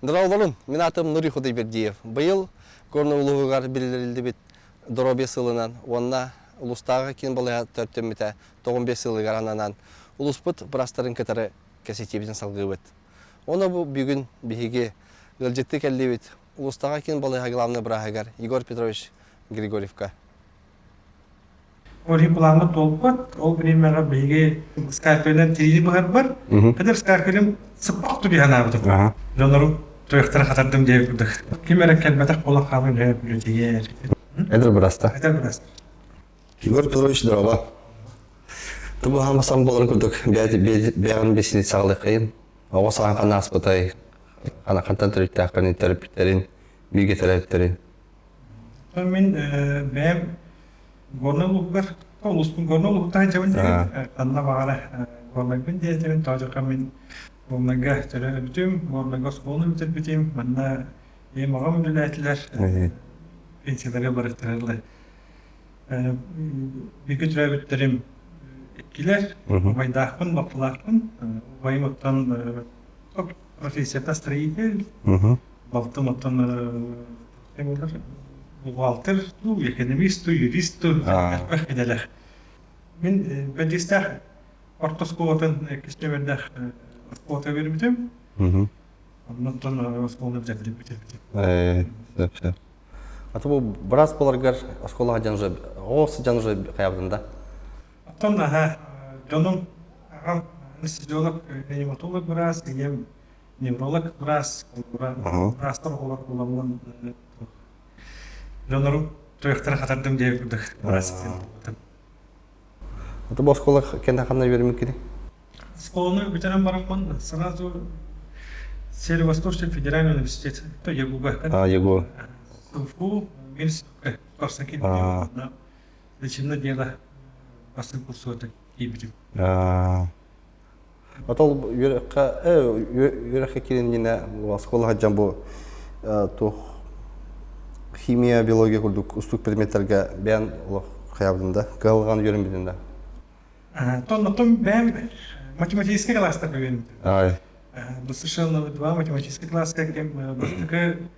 Дорооболорун, мин аатым Нури Худайбердиев. Быйыл Горнай улууһугар биллэриллибит доруобуйа сылынан уонна улуустааҕы киин балыыһа төрүттэммитэ 95 сылыгар ананан улууспут быраастарын кытары кэпсэтиибитин салгыыбыт. Ону бу бүгүн биһиги ыалдьыттыы кэллибит улуустааҕы киин балыыһа главнай бырааһыгар Егор Петрович Григорьевка. Ол иһин плаҥҥа туолбат. Ол бириэмэҕэ биһиги скальпелинэн тириини быһарбар, эдэр скальпелим сыппах түбэһэн аабытым. Дьоннорум туйахтара хатардым диэбит курдук. Ким эрэ кэлбэтэх буолан хаалан үһэ бүлүтүйэр. Эдэр быраста. Эдэр быраста. Егор Петрович здорово. Тубу хаамасан буоларын курдук бэйэҕин бэсини саҕалыаххайын. Оҕо саҕан ханна ааспытай, хантан төрүттээххин, төрөппүттэрин, бииргэ төрөөбүттэрин. Мин бэйэм Горнай улууһугар улууспун Горнай улууһуттан сылдьабын диэн ханна баҕара Горнайбын диэтэбин тоҕо мин Горнайга төрөөбүтүм, Горнайга оскуоланы бүтэрбитим, манна ийэм аҕам үлэлээтилэр, пенсияларга барыктарылар. Бииргэ төрөөбүттэрим иккилэр, убайдаахпын, балтылаахпын. Убайым оттон профессията строитель, балтым оттон бухгалтер дуу, экономист дуу, юрист дуу, элбэх идэлээх. Мин Бэдьиистээх орто оскуолатын иккис нүөмэрдээх оскуолата биэрбитим. Оннуттан оскуоланы бүтэрдим бүтэрбитим. Сөп, сөп. А то бу быраас буоларгар оскуолаҕа дьон уже оҕо сылдьан уже хайабытын да? Оттон аха дьонум аҕам анестезиолог, реаниматолог быраас, ийэм невролог быраас, быраастар оҕолор буоламмын дьоннорум туйахтара хатардым диэбит курдук быраас А то бу оскуола кэннэ ханна үөрэммиккиний? Оскуоланы бүтэрэн бараммын сразу Северо-Восточный федеральный университет, то ЯГУга. А, ЯГУ. СУФУ, Минск, барсан киирбитим. Лечебное дело бастыҥ курсугар киирбитим. Отол үөрэххэ үөрэххэ киириннинэ оскуола сылдьан бу туох химия, биология курдук устук предметтэргэ бэйэн олох хайабытын да, кыһалҕан үөрэммитин да. Оттон бэйэм математическай класстарга үөрэммитим. Ай. Совершенно два математическай класска ким бастакы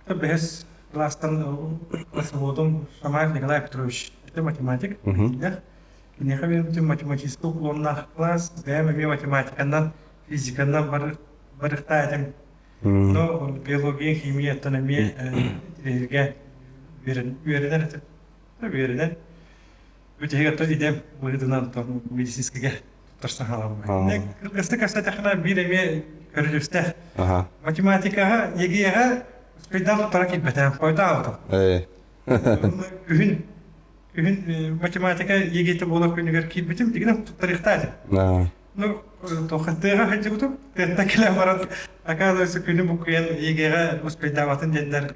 бэһис класстан классоводум Шамаев Николай Петрович. Это математик. Киниэхэ үөрэммитим математическай уклоннаах класс, бэйэм эмиэ математиканан, физиканан барыхтаа этим. Но биология, химияттан эмиэ интириэһиргэ үөрэнэр этим. Үөрэнэн бүтэһигэр то идэм быһыытынан медицинскэйгэ туттарсан хаалабын. Кыргызты кэпсэтэххинэ биир эмиэ көрүдьүстээх. Математикаҕа, ЕГЭ-ҕэ успейдаан туттара киирбэтэҕим, хойутаабытым. Күһүн Күһүн математика ЕГЭ-тэ буолар күнүгэр киирбитим, дигинэн туттарыахтаа этим. Ну, тыаҕа сылдьыбытым, тыаттан кэлэн баран, оказывается, күнү буккуйан ЕГЭ-ҕэ успейдаабатын диэннэр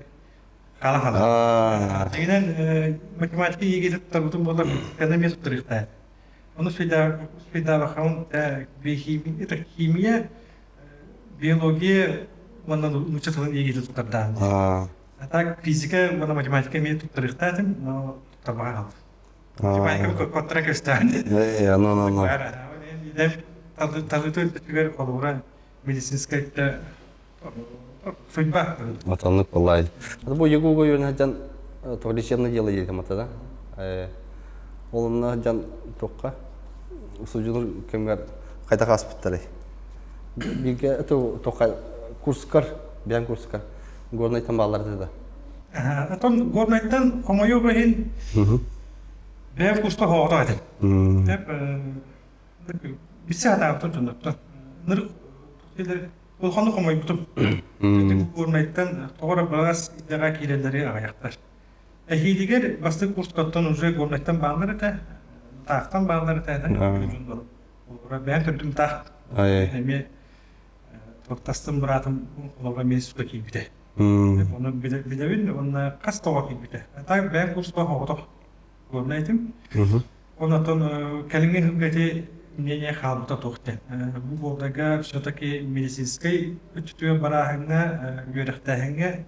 хаала-хаала. Дигинэн математика ЕГЭ-тэ туттарбытым буоллар, эмиэ туттарыахтаа этим. Ону успейдаабаххын это химия, биология уонна нуучча тылын ЕГЭ-тэ туттардаан. А так физика уонна математика эмиэ туттарыахтаатым, но туттарбаҕа хаалбыт. Математика куоттара көстөөн. Э, ну, ну, ну. Талыты өттүгэр холобура медицинскэй судьба. Отоннук буоллай. Бу ЕГУга үөрэнэ сылдьан лечебное дело диэтим ата да. Ол онно сылдьан туохха устудьуоннуур кэмҥэр хайдах ааспыттарый? Бииргэ туохха курскар, бэйэм курскар Горнайтан бааллар этэ да? Оттон Горнайтан хомойуох иһин бэйэм курска хоҕото этим. Билсэ сатаабытым дьонноттон. Ынырык улаханнык хомойбутум. Горнайтан тоҕо эрэ быраас идэҕэ киирэллэри аҕыйахтар. Эһиилигэр бастакы курскаттан уже Горнайтан бааллар этэ, таахтан бааллар этэ. Бэйэм төрдүм таах. Эмиэ Тастым быраатым холобура эмиэ сука киирбитэ. Ону билэбин уонна хас тоҕо киирбитэ. Так бэйэм курска оҕотох главное этим. Онтон кэлиҥҥи сылга ити мнение хаалбыта туох диэн. Бу буолдага все-таки медицинскэй өттүтүгэр барааһыҥҥа, үөрэхтээһиҥҥэ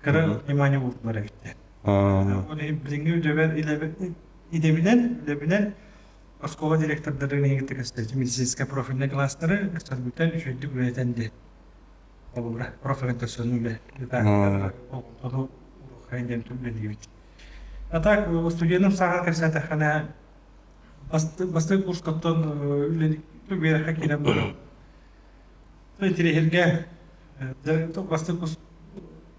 кыра внимание уурдулар эбит диэн. Ол иһин билиҥҥи үлэбэр идэбинэн, үлэбинэн Оскуола директордарын иһигиттэ көстөөчү медицинскэй профильнай класстары сөргүтэн үчүгэйдик үлэлэтэн диэн. Холобура, профориентационный үлэ болҕомтону уруоххайын диэн үлэлиибит. А так студеным сааҕа кэпсээтэххинэ бастакы курскаттан үлэлик үөрэххэ киирэн баран интириэһиргэ бастакы курс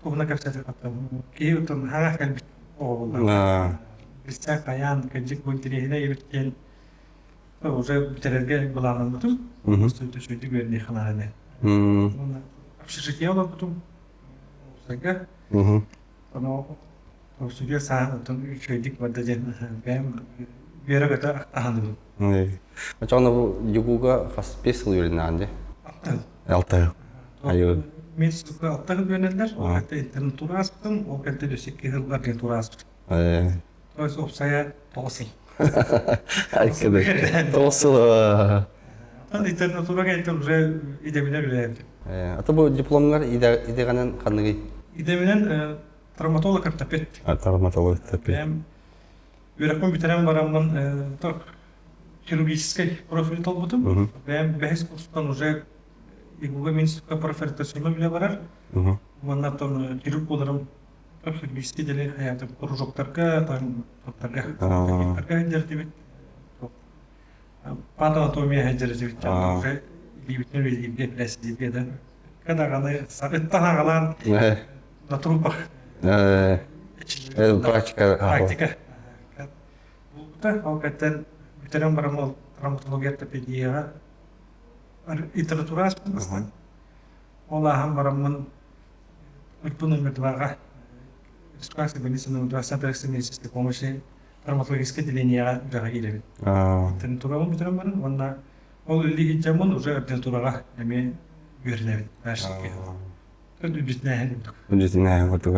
туһунан кэпсээтэххэ киһи оттон хаҥа кэлбит оҕо буолла. Билсэ хайаан кэлдьик бу интириэһинэй эбит диэн уже бүтэрэргэ былааннаммытым. Үчүгэйдик үөрэнии ханааны. Общежитие олорбутум. Уопсайга. Ону студия саан оттон үчүгэйдик барда диэн бэйэм үөрэ-көтө аһаныбын. Очоҕуна бу ЮГУга хас 5 сыл үөрэннэҕин дии? Алта Алта Айыы. Мен сука алта жыл үөрэнэллэр. Ол кэнтэ интернатура ааспытым, ол кэнтэ өссө 2 жыл ординатура ааспытым. То есть уопсайа 9 сыл. 9 сыл. Оттон интернатура кэнниттэн уже идэбинэн үлэлээбитим. Ата бу дипломҥар идэҕинэн ханныгый? Идэбинэн травматолог ортопед. Травматолог ортопед. Бэйэм үөрэхпин бүтэрэн бараммын хирургическай профиль талбытым. Бэйэм бэһис курстан уже ИГУга институтка профориентационнай үлэ барар. Уонна оттон хирург буоларым хирургический деле хайаатым кружоктарга, там токтарга, сылдьар Патанатомия сылдьар этибит. Уже илиибитинэн үлэлииргэ, бэрэсидииргэ да кадаҕаны сарыттан аҕалаан на трупах Практика. Практика. Булбута, ол кэттэн бүтэрэн баран ол травматология ортопедияҕа литература ааспытым бастаан. Ол ааһан бараммын Ырпын номер Республиканская больница номер 2 Центр экстренной медицинской помощи травматологическай отделениеҕа үлэҕэ киирэбин. Ординатураҕын бүтэрэн баран уонна ол үлэлии сылдьаммын уже ординатураҕа эмиэ үөрэнэбин. Үбүтүнээһин курдук. Үбүтүнээһин курдук.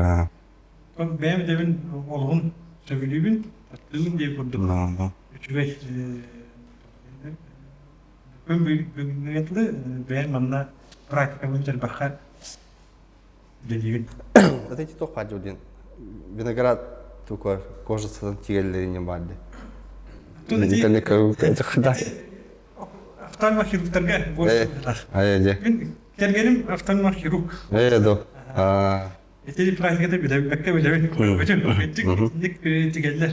Бэйэм идэбин олуһун сөбүлүүбүн, таптыыбын диэн курдук. Үчүгэй бүгүн бүгүҥҥүгэ дылы бэйэм манна практикабын элбэххэ үлэлиибин. Это эти туох баар диэн виноград только кожицадан тигэллэринен баар дии. Офтальмохирургтарга больше. Мин кэргэним офтальмохирург. Э, до. Ити практиката билэбэккэ билэбин. Бүтүн итинник тигэллэр.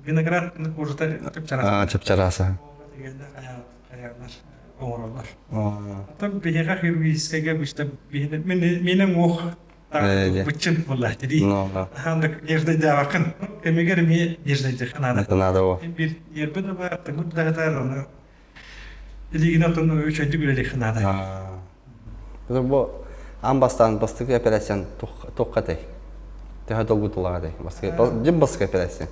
Виноград кожата чап-чараас. Чап-чараас. Тигэллэр хайааннар оҥороллор. Оттон биһиэхэ хирургическайга быстан мин уох быччын буолла дии. Ханнык нежнайдаабаккын. Кэмигэр эмиэ нежнайдыахха наада. Наада о. Биир нервы да баар, тыҥыр да сытар, ону илиигин оттон үчүгэйдик үлэлиэххэ наада. Бу аан бастаан бастакы операциян туохха этэй? Төһө долгутуулаах этэй? Бастакы дьин бастакы операция.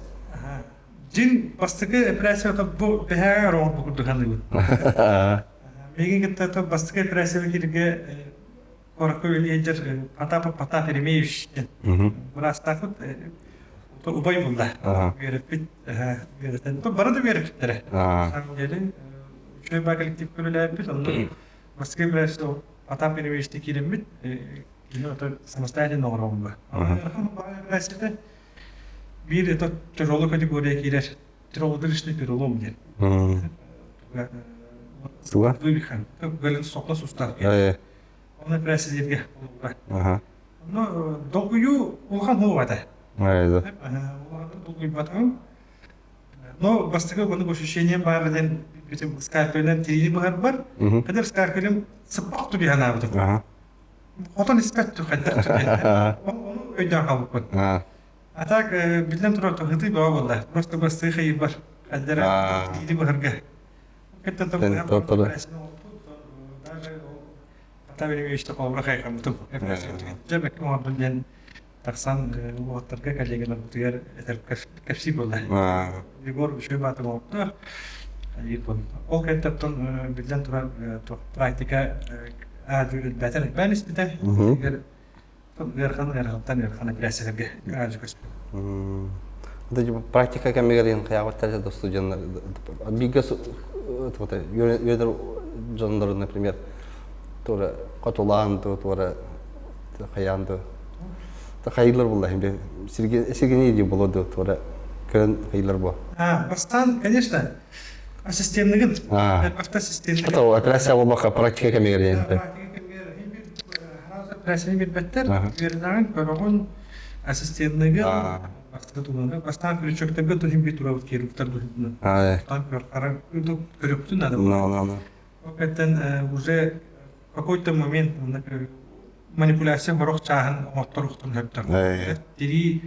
Дьин бастакы операцията бу бэһээҕэр оҥорбут курдук саныыбын. Миигин кытта бастакы операцияга кииргэ куоракка үлэлиир Потапов Потап Еремеевич диэн быраастаахпыт убай булла. Үөрэппит, үөрэтэн. Бары да үөрэппиттэрэ. На самом деле, үчүгэй баа коллективка үлэлээбиппит. Онно Бастакы операция Потап Еремеевичте киириммит. Кини ото самостоятельно оҥоробун. Операцията биир это тяжелый категория киирэр тяжелодышный перелом диэн. Суга? Вывихан. Галин сокла сустар. Оны операция диирге олуга. Но долгую улахан хуубата. Улахан долгуйбатым. Но бастакы оннук ощущением баар диэн бүтүн скальпелинэн тириини быһарбар, кадыр скальпелим сыппах түбү санаабытым. Хотон испэт хайдах түбү. Ону өйдөөн хаалбыппын. А так биллэн турар ыһытыы бөҕө буолла. Просто бастыы хайыыбар хайдара тириини быһарга. Кэттэн даже Ата билим холобура хайҕаммытым. Дьэ бэккэ оҥордум диэн тахсан уолаттарга коллегаларбытыгар этэр кэпсии буолла. Егор үчүгэй баата оҥордо. Ол кэнниттэн биллэн турар практика элбээтэр элбээн испитэ. Ыарахан ыарахантан ыарахан операцияларга аадьы көспүт. Практика кэмигэр иһин хайаабыттар да студеннар бииргэ үөрэнэр дьоннору, например, туора хотулаан туора хайаан да хайыылар буолла сиргини дии боло да туора көрөн хайыылар бу. Бастаан, конечно, ассистенныгын. Автоассистенныгын. Операция болбакка практика кэмигэр диэн. Практика кэмигэр эпэрээссийэни билбэттэр. Үөрэнэҕин, көрөҕүн, ассистенныгын, бастакы туһунан. Бастаан крючоктарга туһун бит турабыт хирургтар быһыытынан. Бастаан көрүөхпүтүн наада буолар. Ол кэнниттэн уже какой-то момент манипуляция сорох чааһын оҥотторуохтарын сөптөөх. Тирии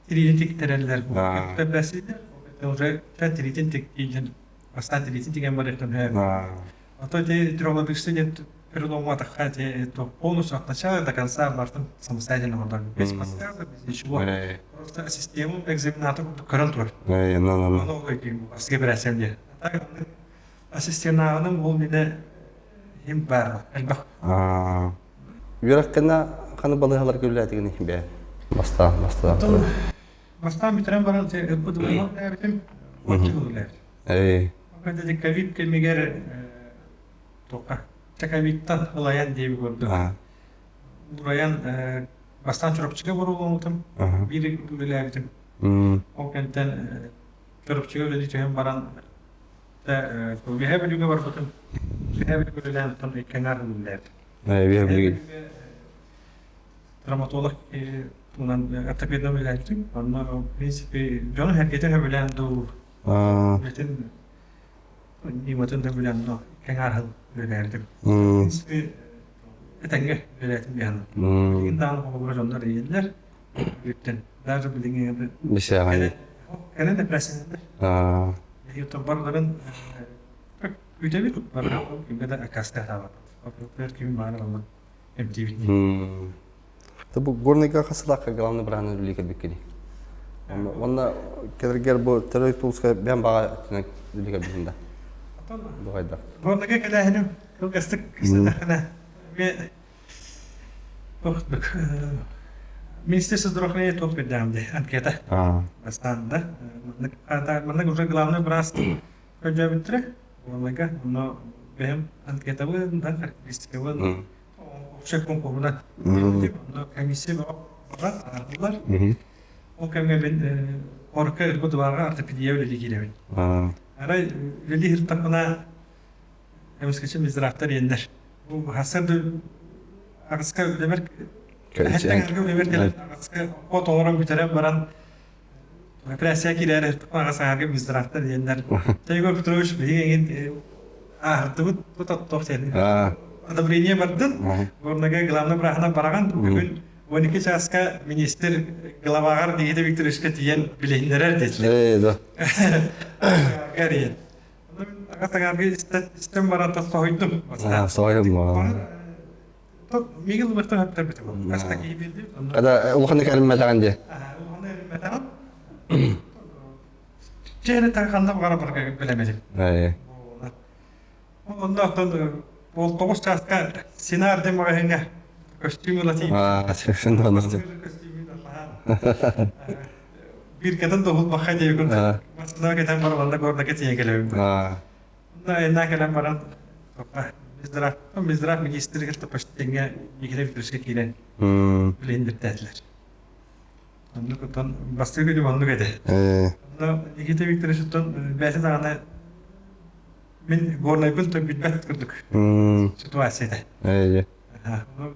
тириини тиктэрэллэр. Уже тириитин тиктииллэр. Бастаан тириитин тигэн барыахтан сөп. А то эти трёхлобышцы нет переломатаха эти полностью от начала до конца бартын самостоятельно оҥордор. Без подсказок, без ничего. Просто систему экзаменатор көрөн турар. Ону асыга бересем диye. Так ассистенааҕыным ол мине им баар элбэх. Үөрэххинэ ханы балыыһаларга үлэлээтигин бээ? Бастаан, бастаан. Бастаан бүтэрэн баран ылбыт үлэлээбитим. Үлэлээбитим. Ити ковид кэмигэр туохха ковидтан ылайан диэби курдук. Урайан бастаан Чурапчыга боруобалаабытым, биир үлэлээбитим. Ол кэнтэн Чурапчыга үлэлии түһэн баран Үөһээ Бүлүүгэ барбытым. Үөһээ Бүлүүгэ үлэлээн оттон икки аҥаар үлэлээбитим. Үөһээ Бүлүүгэ. Травматолог туһунан ортопедынан үлэлээбитим. Онно, в принципе, дьону сэргэтэ сөбүлээн дуу, Үлэтин ньыматын да билэн кэҥээр сыл үлэлээбитим. В принципе, этэҥҥэ үлэлээтим диэн. Билигин даҕаны холобура дьоннор ийэллэр. Бүттэн. Даже билиҥҥи Бисээҕи. Кэлэн эпэрээссийэлэннэр. Биһиги барыларын күүтэбит, барыларын кимгэ да аккаастаабаппыт. Ол ким баара ылан эмтиибит. Бу Горныйга хасылаахха главный бырааны үлэлии кэлбиккиний? Уонна кэлэргэр бу төрөөбүт улууска бэйэм баҕа өттүнэн үлэлии кэлбитим да. Бу хайдах? Горныйга кэлээһиним кылгастык кэпсэтэххинэ эмиэ Министерство здравоохранения туох биэрдэҕим дии анкета бастаан да маннык уже главный быраас көрдөөбүттэрэ Горныйга онно бэйэм анкетабын да характеристикабын общай конкурунан комиссия бөҕө аҕардылар. Ол кэмҥэ мин орка ырбытыбаҕа ортопедия үлэлии киирэбин. Арай үлэлии сырыттахпына эмискэчи минздравтар иэннэр. Бу сарсыарда аҕыска үлэбэр үлэбэр кэлэн аҕыска от оҥорон бүтэрэн баран Операция киирээри аҕас аҥаарга Минздравтар диэннэр. Егор Петрович биһиги эҥин ааһырдыбыт бу тоттох диэн. Одобрение бардын. Горнага главный бырааһынан бараҕан бүгүн 12 чааска министр главаҕар Никита Викторовичка тиийэн билиһиннэрэр диэтилэр. Да. Гэрийэн. Аҕас аҥаарга истэн баран соһуйдум. Соһуйдум. Мигил ылбыттан өптөрбүтүм. Хаста киһи билди. Ада улаханнык эрэммэтэҕин дии. Улаханнык эрэммэтэҕин. Чэри ханна баҕара барга билэмэлим. Онно оттон ол тоҕус чааска Синар диэн маҕаһыыҥҥа көстүүм ыла тиийбитим. Биркатын да уһулбахха диэбиккин массыынаҕа кэтэн баран онно горнака тиийэн кэлэбин. Онно кэлэн баран Минздрав, Минздрав министры кытта почти Никита Викторовичка киирэн билиһиннэртээтилэр. Оннук оттон бастакы күнүм оннук этэ. Онно Никита Викторович оттон бэйэтэ даҕаны мин горнайбын билбэт курдук ситуация этэ.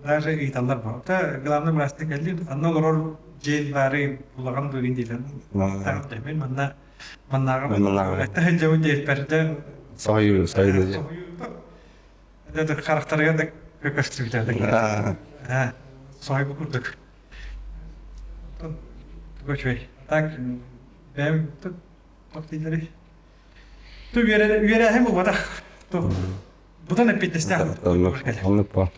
Даже ыйыталлар бу. Та главный бырастык кэлли, анна олорор дьиэн баары улахан дугин диилэр. Мен манна Маннааҕы сылдьабын диэппэр да Соһуйуу, соһуйуу. Харахтарыгар да көстүбүтэ. Соһуйбут курдук. Туга үчүгэй. Так бэйэм туох дииллэрий? Ту үөрээһин буолбатах. Бутан эппиэттэстээх. Оннук по.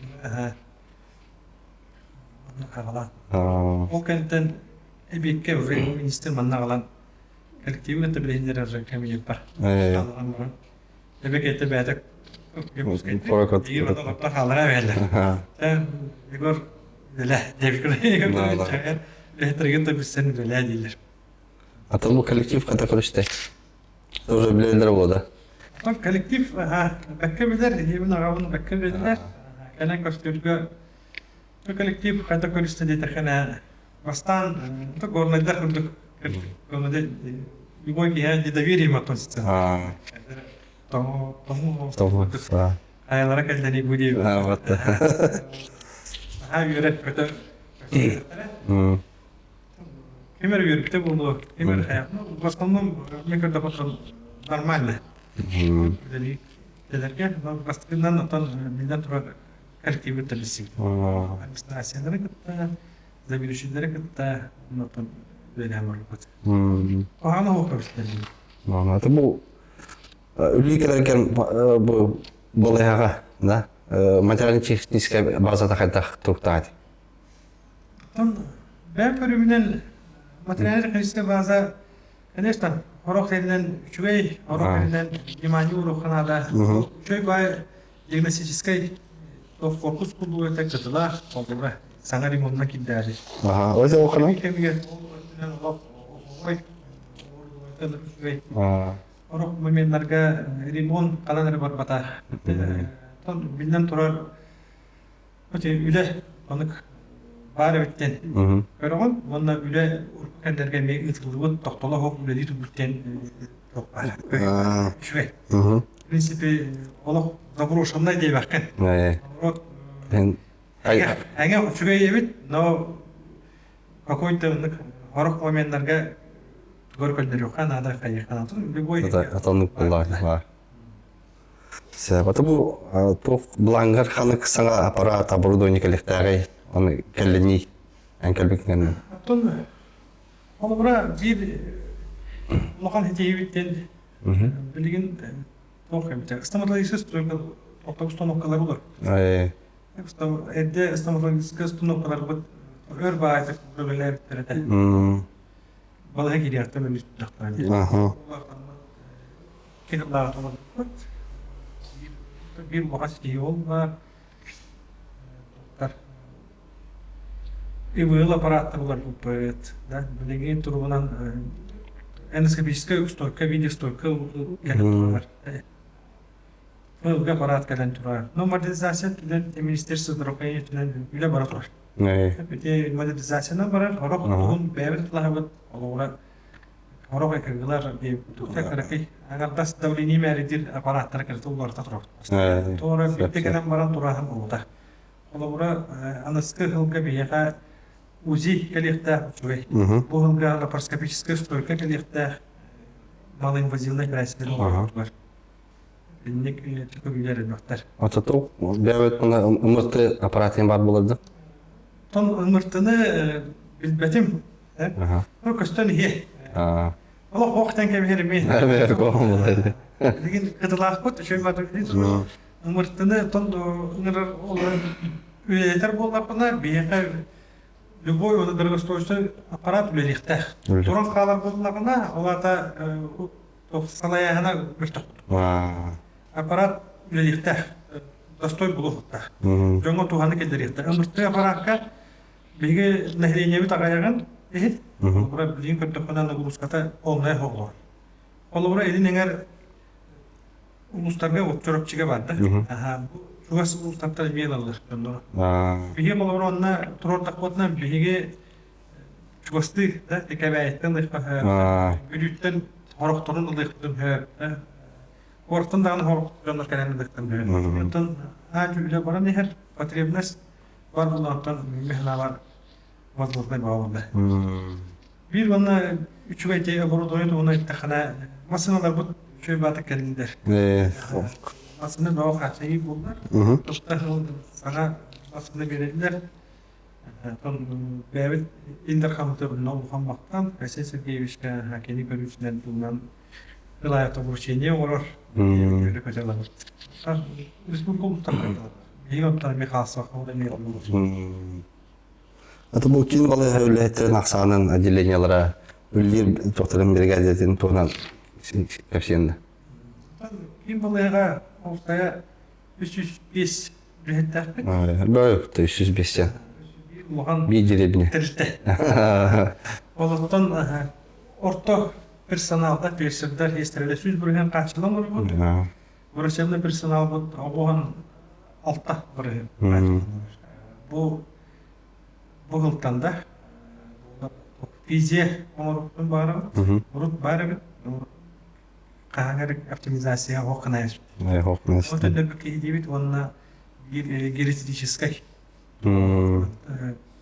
Ол кэнниттэн эбиэккэ уже министр манна аҕалан коллективы кытта билиһиннэрэр кэмигэр бар. Эбэкэйтэ бэйэтэ Егор хаалара бэллэр. Егор үлэ диэбит Бэйэтэригин да билсэн үлэлээ дииллэр. Атын бу коллектив хата көрүстэ. Уже билэллэр буолда. Коллектив бэккэ билэр, ийэбин аҕабын бэккэ билэллэр. Кэлэн көстүүргэ коллектив хайда көрүстэ диэтэххинэ Бастаан горнайдар курдук горнайдар любой киһи недоверием относится. Тому тому хайалара кэллэри бу диэбит. Наһаа үөрэр-көтөр көрсүөхтэрэ. Ким эрэ үөрбүтэ буолуо, ким эрэ хайа. Ну, в основном, мне көрдөххө, нормально. Үлэлии үлэлэргэ, но бастакынан оттон биллэн турар коллективы тэрилсибит. Администрациялары кытта, заведующийлары кытта оттон үлэлээн барбыт. Куһаҕан оһох көрүстэллэр. Это бу үлүү кэлэргэн бу балыһаҕа да материально-техническая базата хайдах туруктаат? Оттон бэйэм көрүүбүнэн материально-техническая база, конечно, сорох сиринэн үчүгэй, сорох сиринэн внимание ууруохха наада. Үчүгэй баай диагностическай корпус курдук кытылаах, холобура, саҥа ремонтна киирдээри. Аха, ол кэмигэр ол өттүнэн олох үчүгэй. Сорох моменнарга ремонт ханан эрэ барбата. Биллэн турар, үлэ онык баар эбиттэн көрөҕүн уонна үлэ урукку кэмнэргэ эмиэ ыытыллыбыт тохтоло суох үлэлии турбуттан туох баар үчүгэй. В принципе, олох заброшенный диэбэккин. Наоборот, эҥэ үчүгэй эбит, но какой-то сорох моменнарга тугар көннөрүөххэ наада, хайыахха наада. Любой Атаннык буллаах. Сэ, бу туох былаангар ханык саҥа аппарат оборудование кэлиэхтээҕий? Аны кэллиний? Эн кэлбиккин Оттон холобура биир улахан ситиһиибиттэн билигин туох эбитэ стоматологическай стройка ортоку установкалар олор. Эрдэ стоматологическай установкаларбыт өр баайдык үлэлээбиттэр этэ. Балыһа киириэхтэн өлүстүөхтэрэ. Биир улахан ситиһии буолла. ИВЛ аппараттар уларыппыт. Билигин туругунан эндоскопическая стойка, видеостойка кэлэн турар. ФЛГ аппарат кэлэн турар. Но модернизация өттүнэн Министерство здравоохранения өттүнэн үлэ бара турар. Ити модернизациянан барар, сорох тугун бэйэбит ылаһабыт, олоҕура Сорох ЭКГ-лар кыракый аҥардас давление мээрийдиир аппараттара кэлитэ уларыта турабыт. Туора биирдэ кэлэн баран турааһын буолбута. Холобура, аныскы сылга биһиэхэ УЗИ кэлиэхтээх үчүгэй. Бу сылга лапароскопическая стойка кэлиэхтээх малоинвазивнай операциялар оҥоруохтугар. Инник көмүлэр элбэхтэр. Оччотук бэйэбит МРТ аппаратын бар буолар да? Тон МРТ-ны билбэтим. Ну, көстөн иһиэ. Олох охтан кэбиһэр эмиэ. Билигин кытылаахпыт үчүгэй баатыр МРТ-ны тон ыҥырар үлэлэтэр буоллахпына биһиэхэ любой оны дорогостоящий аппарат үлэлиэхтээх. Туран хаалар буоллаҕына, ол аата салайааһына мөлтөх. Аппарат үлэлиэхтээх, достой буолуохтаах. Дьоҥҥо туһаны киллэриэхтээх. МРТ аппараакка биһиги нэһилиэнньэбит аҕайаҕын иһит. Холобура, билигин көрдөххүнэ нагрузката полная оҕолор. Холобура, илин эҥэр улуустарга вот Чурапчыга бар да. Аха, бу чугас улуустартан эмиэ ылаллар дьонноро. Биһиги холобура онно туруордахпытына биһиги чугастыы да Кэбээйиттэн ылыахха Бүлүүттэн сорохторун ылыахпытын сөп да Куораттан даҕаны сорох дьоннор кэлэн ылыахтарын сөп. Оттон аа үлэ баран иһэр потребность бар буоллаҕыттан мин возможно буолла. Биир уонна үчүгэй те оборудование туһунан эттэххинэ массыыналарбыт үчүгэй баата кэллилэр. Массыына бөҕө хааччайыы буоллар. Тупта саҥа массыына биэрэллэр. Оттон бэйэбит Ил Дархаммытыгар улахан махтал Айсен Сергеевичка кини көрүүтүнэн туһунан ылаайата обручение оҥорор үөрэ көтө ылабыт. Республика улуустар Биһиги оттон эмиэ хаалсыбакка эмиэ Это бу киин балыыһа үлэһиттэрин ахсаанын отделениелара үлэлиир тохторун биригээдэтин туһунан кэпсиэн Киин балыыһаҕа уопсайа 305 үлэһиттээхпит. Бөп, 305 Улахан биир деревня. тэрилтэ. Олортон орто персоналда фельдшердар сиэстэрэлэр 100% хааччыллан олорбут. Врачебный персоналбыт оҕуһан 6%. Бу бу сылтан да физия оҥоруохпун баҕарабыт. Урут баар эбит. Хаһан оптимизация оһох гына Ол төннөрбүт киһи диибит уонна биир геретическай.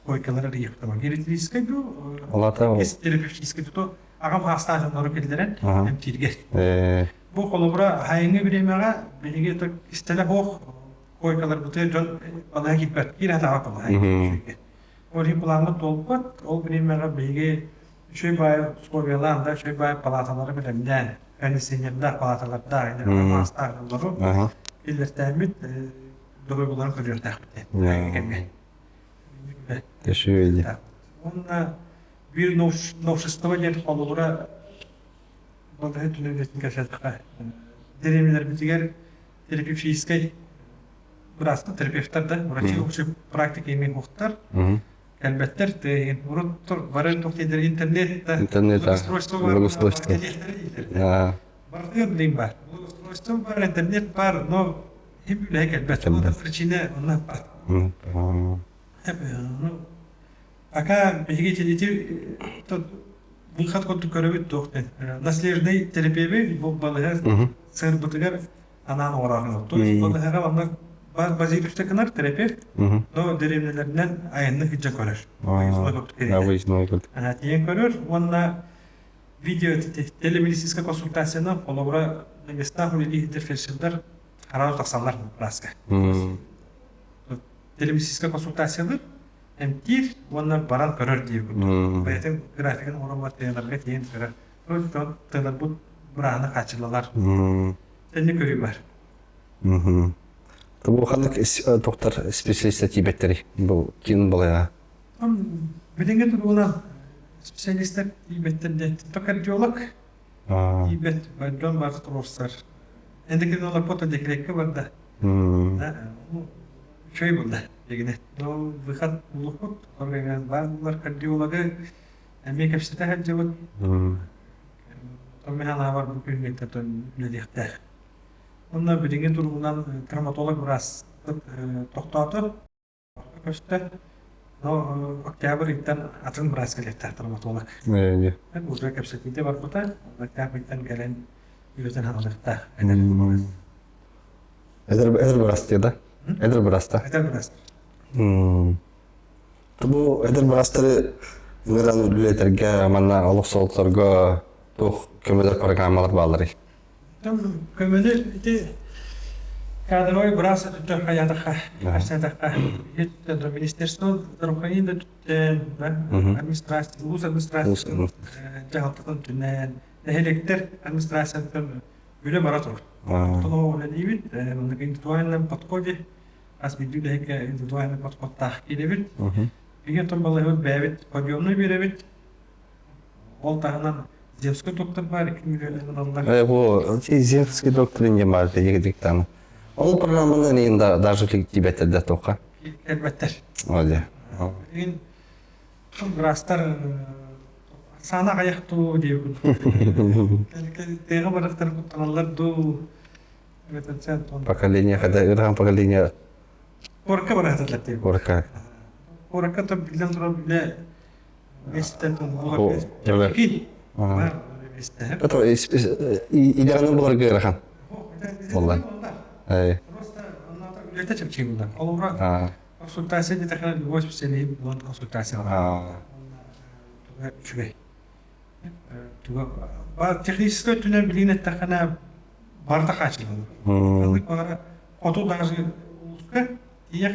Койкалар арыйыахтама. Гериатрическай дуу, Алата терапевтическай дуу, аҕам хаастаах дьоннору киллэрэн эмтииргэ. Бу холобура хайыҥы бириэмэҕэ биһиги кистэлэ суох койкаларбытыгар дьон балыһа киирбэт, киирэ сатаабат балыһа. Ол иһин пламмыт туолбат, ол бириэмэҕэ биһиги үчүгэй баай условиялаан да, үчүгэй баай палаталары бэлэмнээн, кондиционердаах палаталардаах, маастаах дьоннору киллэртээммит доруобуйаларын көрүөхтээхпит кэмҥэ. Үчүгэй. Уонна биир новшество диэн холобура балыһа түнэлэтин кэпсээтэххэ дэриэбинэлэрбитигэр терапевтическай быраастар, терапевтар да, врачи общей практики имеют уохтар, кэлбэттэр, тыаһын урут бары туох диэдэр интернет да Интернет, благоустройство благоустройство. Барытыгар билим бар. Благоустройство бар, интернет бар, но хим үлэһэ кэлбэт. Ол причина онно бар. Пока биһиги ити выход курдук көрөбүт туох наследный терапия бу балыһа сырбытыгар анаан оҥороохнор. То есть балыһаҕа манна базиликтэ гынар терапевт, но дэриэбинэлэринэн айанны сылдьа көрөр. Выездной курдук. Тиийэн көрөр уонна видео телемедицинская консультацияны холобура на местах үлэлии фельдшердар сразу тахсаллар бырааска. Телемедицинская консультацияны эмтиир уонна баран көрөр диир курдук. Бэйэтин графигын оҥорон тыаларга тиийэн көрөр. Дьон тыаларбыт бырааһына хааччыллалар. Тэнни көрүү бар. Бу ханнык доктор специалиста тиийбэттэрий бу киин балайа? Билиҥҥи туругунан специалистар тиийбэттэр диэн кардиолог тиийбэт дьон бары туруорсар. Эндокринолог фото декреккэ барда. Үчүгэй булда дегине. Но выход буллукпут, баар булар кардиологы эмиэ кэпсэтэ сылдьыбыт. Томми санаабар бу күҥҥэ үлэлиэхтээх. Онно билиҥҥи туругунан травматолог быраас тохтоото. Көстө. Но октябрь ыйтан атын быраас кэлиэхтээх травматолог. Уже кэпсэтиитэ барбыта. Октябрь ыйтан кэлэн үлэтин хаалыахтаах. Эдэр эдэр быраас да? Эдэр быраас да? Эдэр быраас. Бу эдэр быраастары ыҥыран үлэлэтэргэ манна олох солоторго туох көмөлөр программалар баалларый? Көмөнү ити кадровый быраас өттүттэн хайаатахха, кэпсээтэххэ, министерство здравоохранения да өттүттэн, администрация, улуус администрациятын дьаһалтатын өттүнэн, нэһилиэктэр администрациятын үлэ бара турар. Оттон ол үлэлиибит, маннык индивидуальном подходе хас биирдии үлэһиккэ индивидуальный подходтаах киирэбит. Биһиги оттон балыыһабыт бэйэбит подъемный биэрэбит. Ол таһынан земский доктор бар, 2 миллион ылаллар. Бу земский доктор не бар диктан. Ол программаны не даже тибеттер да тоқа. Кэлбэттэр. Оде. Билигин быраастар саана аҕыйах дуу диэбит. Тыаҕа барахтар куттаналлар дуу. Поколение, когда ырахан поколение Куоракка барааталар диэбит. Куоракка. Куоракка то биллэн турар үлэ миэстэтэ Это идеально буларга ыарахан. Боллай. Просто үлэтэ чэпчэки булар. Холобура, консультация диэтэххинэ любой специалист булан консультация үчүгэй. Техническэй өттүнэн билигин эттэххинэ барыта хааччыллар. Ханнык баҕара хоту даже улууска тиийэ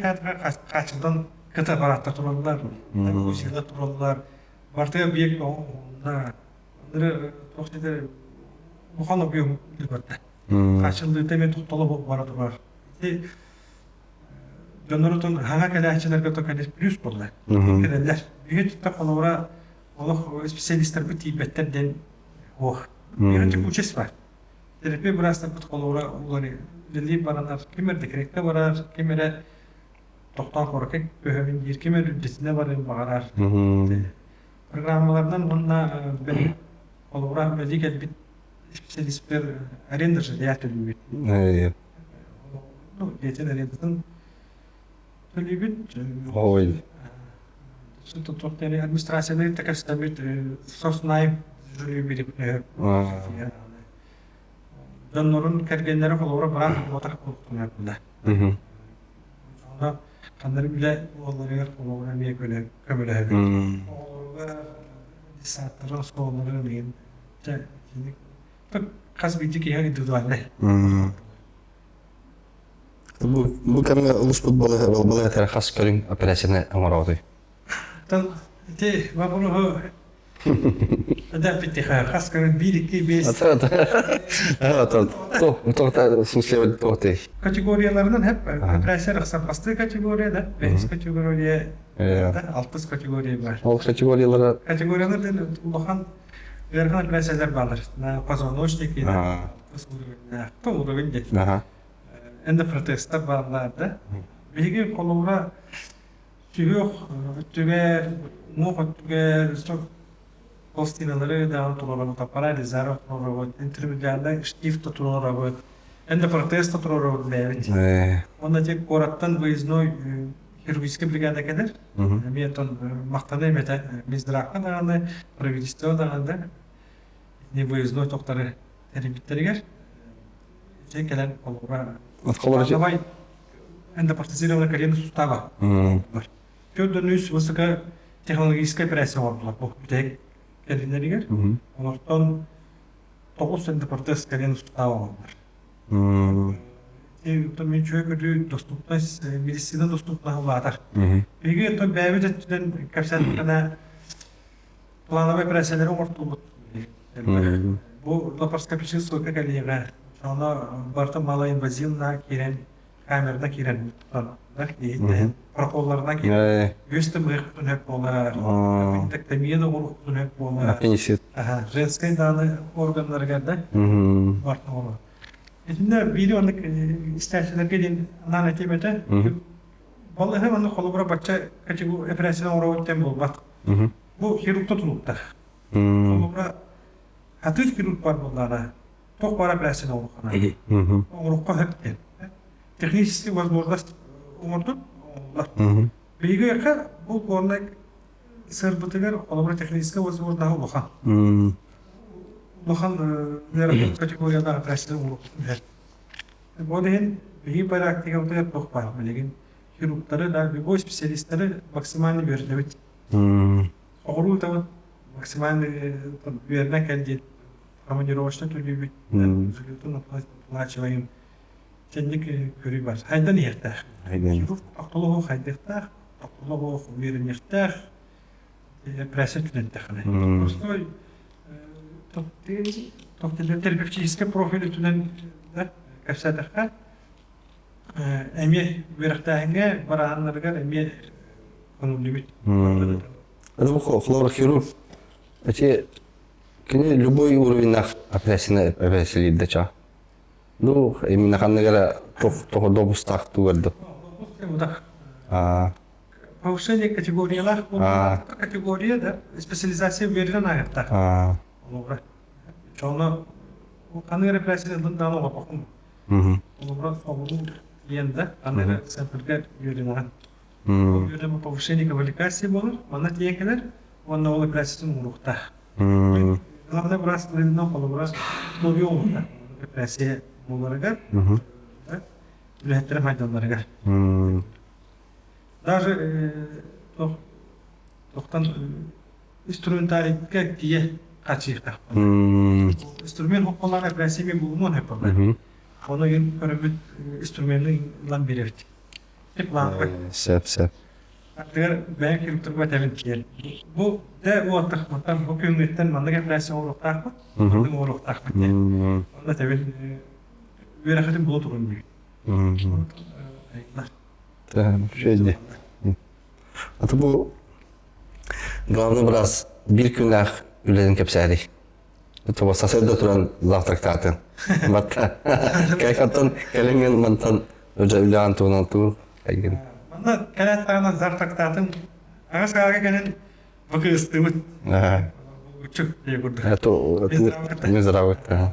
хааччыллан кыта аппарааттар тураллар, усилар тураллар, барытыгар объект онна туох диэтэр улахан объем барда. Хааччыллыыта эмиэ тохтоло бара турар. Ити дьоннорутун хаҥа кэлээччилэргэ то плюс буолла. Кэлэллэр. Биһиги тутта холобура олох специалистарбыт тиийбэттэр диэн ох. Биһиги текучесть бар. Терапия быраастарбыт холобура улары үлэлии баранар, ким эрэ декреккэ барар, ким эрэ тохтоон куоракка көһөбүн диир, ким эрэ үрдэтинэ барыан баҕарар. Программаларынан уонна холобура үлэлии кэлбит специалистер аренда жилья төлүүбүт. Ну, дьиэтин арендатын төлүүбүт. Ой. Администрацияны кэпсэтэммит соцнайм жилье бирип дьоннорун кэргэннэрэ холобура быраат буотах буолуохтунар да. Ханна үлэ буоларыгар холобура эмиэ көмөлөһөбүт. Оҕолоругар детсадтарын, оскуолаларын билигин дьэ итинник хас биирдии киһи индивидуальнай. Бу бу кэмҥэ улуспут балыыһатыгар хас көрүҥ операцияны оҥороҕутуй? Оттон ити вопроһу эдэрпиттиха хас көрүҥ биир, икки, биэс. Категорияларынан хеп операция рахсан бастыы категория да, бэһис категория да, алтыс категория бар. Ол категориялара Категориялар ден улахан ыарахан операциялар баалар. Позвоночник то уровень диэн. Эндопротезтар бааллар да. Биһиги холобура сүһүөх өттүгэр, уҥуох өттүгэр пластиналары даҕаны туруорабыт, аппарат туруорабыт, интермедиальнай штифт да туруорабыт, эндопротез да туруорабыт бэйэбит. Уонна ити куораттан выездной хирургическай бригада кэлэр. Эмиэ оттон махтаныам этэ Минздравка даҕаны, правительство даҕаны да итини выездной тохтары тэрийбиттэригэр ити кэлэн холобура давай эндопротезированная колено сустава бар. Төрдөн высокотехнологическая операция оҥордулар бу бүтэһик кэлиннэригэр. Олортон 9 эндопротез колено сустава оҥордулар. Мин үчүгэй көрүү доступность, медицина доступноһа улаатар. Биһиги оттон бэйэбит өттүнэн кэпсээтэххинэ плановай операциялары оҥортуубут. Бу лапароскопическай ссылка кэлиэҕэ. Онно барыта малоинвазивно киирэн, камерна киирэн протоколларынан киирэн үөс тымыһыахпытын сөп буолар, аппендэктомия да оҥоруохпутун сөп буолар. Аппендицит. Женскай дааны органнарыгар да барыта оҥорор. Итиннэ биири оннук истээччилэргэ диэн анаан этиэм этэ. Балыыһа маннык холобура бачча операцияны оҥоробут диэн буолбат. Бу хирургта тутулуктаах. Холобура хатыыр хирург бар буоллаҕына, туох баар операцияны оҥоруохха наада. Оҥоруохха сөп диэн. Технический возможность оҥордун, оҥоруулар. Биһиги бу горнай сырбытыгар холобура техническэй возможноһа улахан. Улахан ыарахан категориялаах операцияны оҥоруохпутун сөп. Ол иһин биһиги практикабытыгар туох баар билигин хирургтары да любой специалистары максимально үөрэтэбит. Оҕуруу ыытабыт максимально үөрэнэн кэл диэн командировочно төлүүбүт, жилетун оплачиваем. Кэнник көрүү бар. Хайдан иһиэхтээх. Хирург тохтолоһу хайдыахтаах, тохтолоһу үөрэниэхтээх, пресса түнэттэххинэ. Простой терапевтическэй профиль өттүнэн да кэпсээтэххэ, эмиэ үөрэхтээһиҥҥэ барааннарыгар эмиэ көҥүллүүбүт. Это хлорохирург. Эти кини любой уровеньнаах операцияны операциялыыр да ча. Ну, именно ханнык эрэ тоҕо добустаах тугар да. Повышение категориялаах категория да специализация үөрэнэн ааһыахтаах. Олобура. Чоно ханнык эрэ операцияны ылын даҕаны оҥорбоккун. Олобура соҕуруу диэн да ханнык эрэ центрга үөрэнэҕин. Ол үөрэмэ повышение квалификации буолар, манна тиийэн кэлэр уонна ол операциятын оҥоруохтаах. Главное быраас быһыытынан холобура условия оҥоруохтаах. Операция буоларыгар, үлэһиттэрэ майдалларыгар. Даже тохтан инструментарийга тиийэ хааччыйыахтаахпын. Инструмент хопполаах операция мен булумуон хөп Ону көрөммүт инструмены ылан биэрэбит. Сөп, сөп. Ардыгар бэйэм хирургтарга этэбин тиийэн. Бу дэ уоттахпыттан бу күҥҥүттэн маннык операция оҥоруохтаахпыт, маннык оҥоруохтаахпыт диэн. Онно этэбин үөрэххитин була турун диибин. Үчүгэй А то бу главный быраас биир күннээх үлэтин кэпсээрий. Тобо сарсыарда туран завтрактаатын. Батта. Кайфаттан кэлиҥҥин мантан үлэҕин туһунан туу айгын. Манна кэлээт даҕаны завтрактаатым. Аҕыс аага кэлин бу кыыстыбыт. Учук дии курдук. Минздрав. Минздрав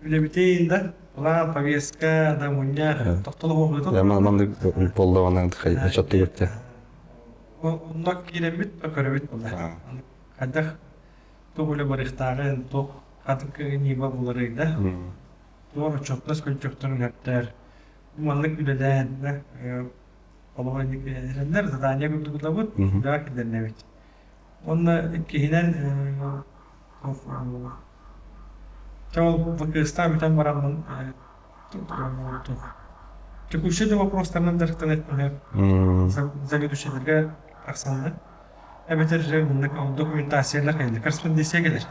үлэбитин да план, повестка, да мунньах тохтолоһуохпутун. Маннык боллоҕунан чоттугутте. Онно киирэммит көрөбүт буолла. Хайдах туох үлэ барыахтааҕын, туох хатык ньыма буларый да, туох отчуоттас көнчөхтөрүн өптөр. Маннык үлэлээн олоҕор инник эрэннэр задание курдук үлэҕэ киллэринэбит. Уонна иккиһинэн чэ ол ВКС-таан бүтэн бараммын текущий да вопростарынан дьарыктаныахпын заведующайдарга тахсаннар эбэтэр маннык документациялар кэллэ корреспонденция кэлэр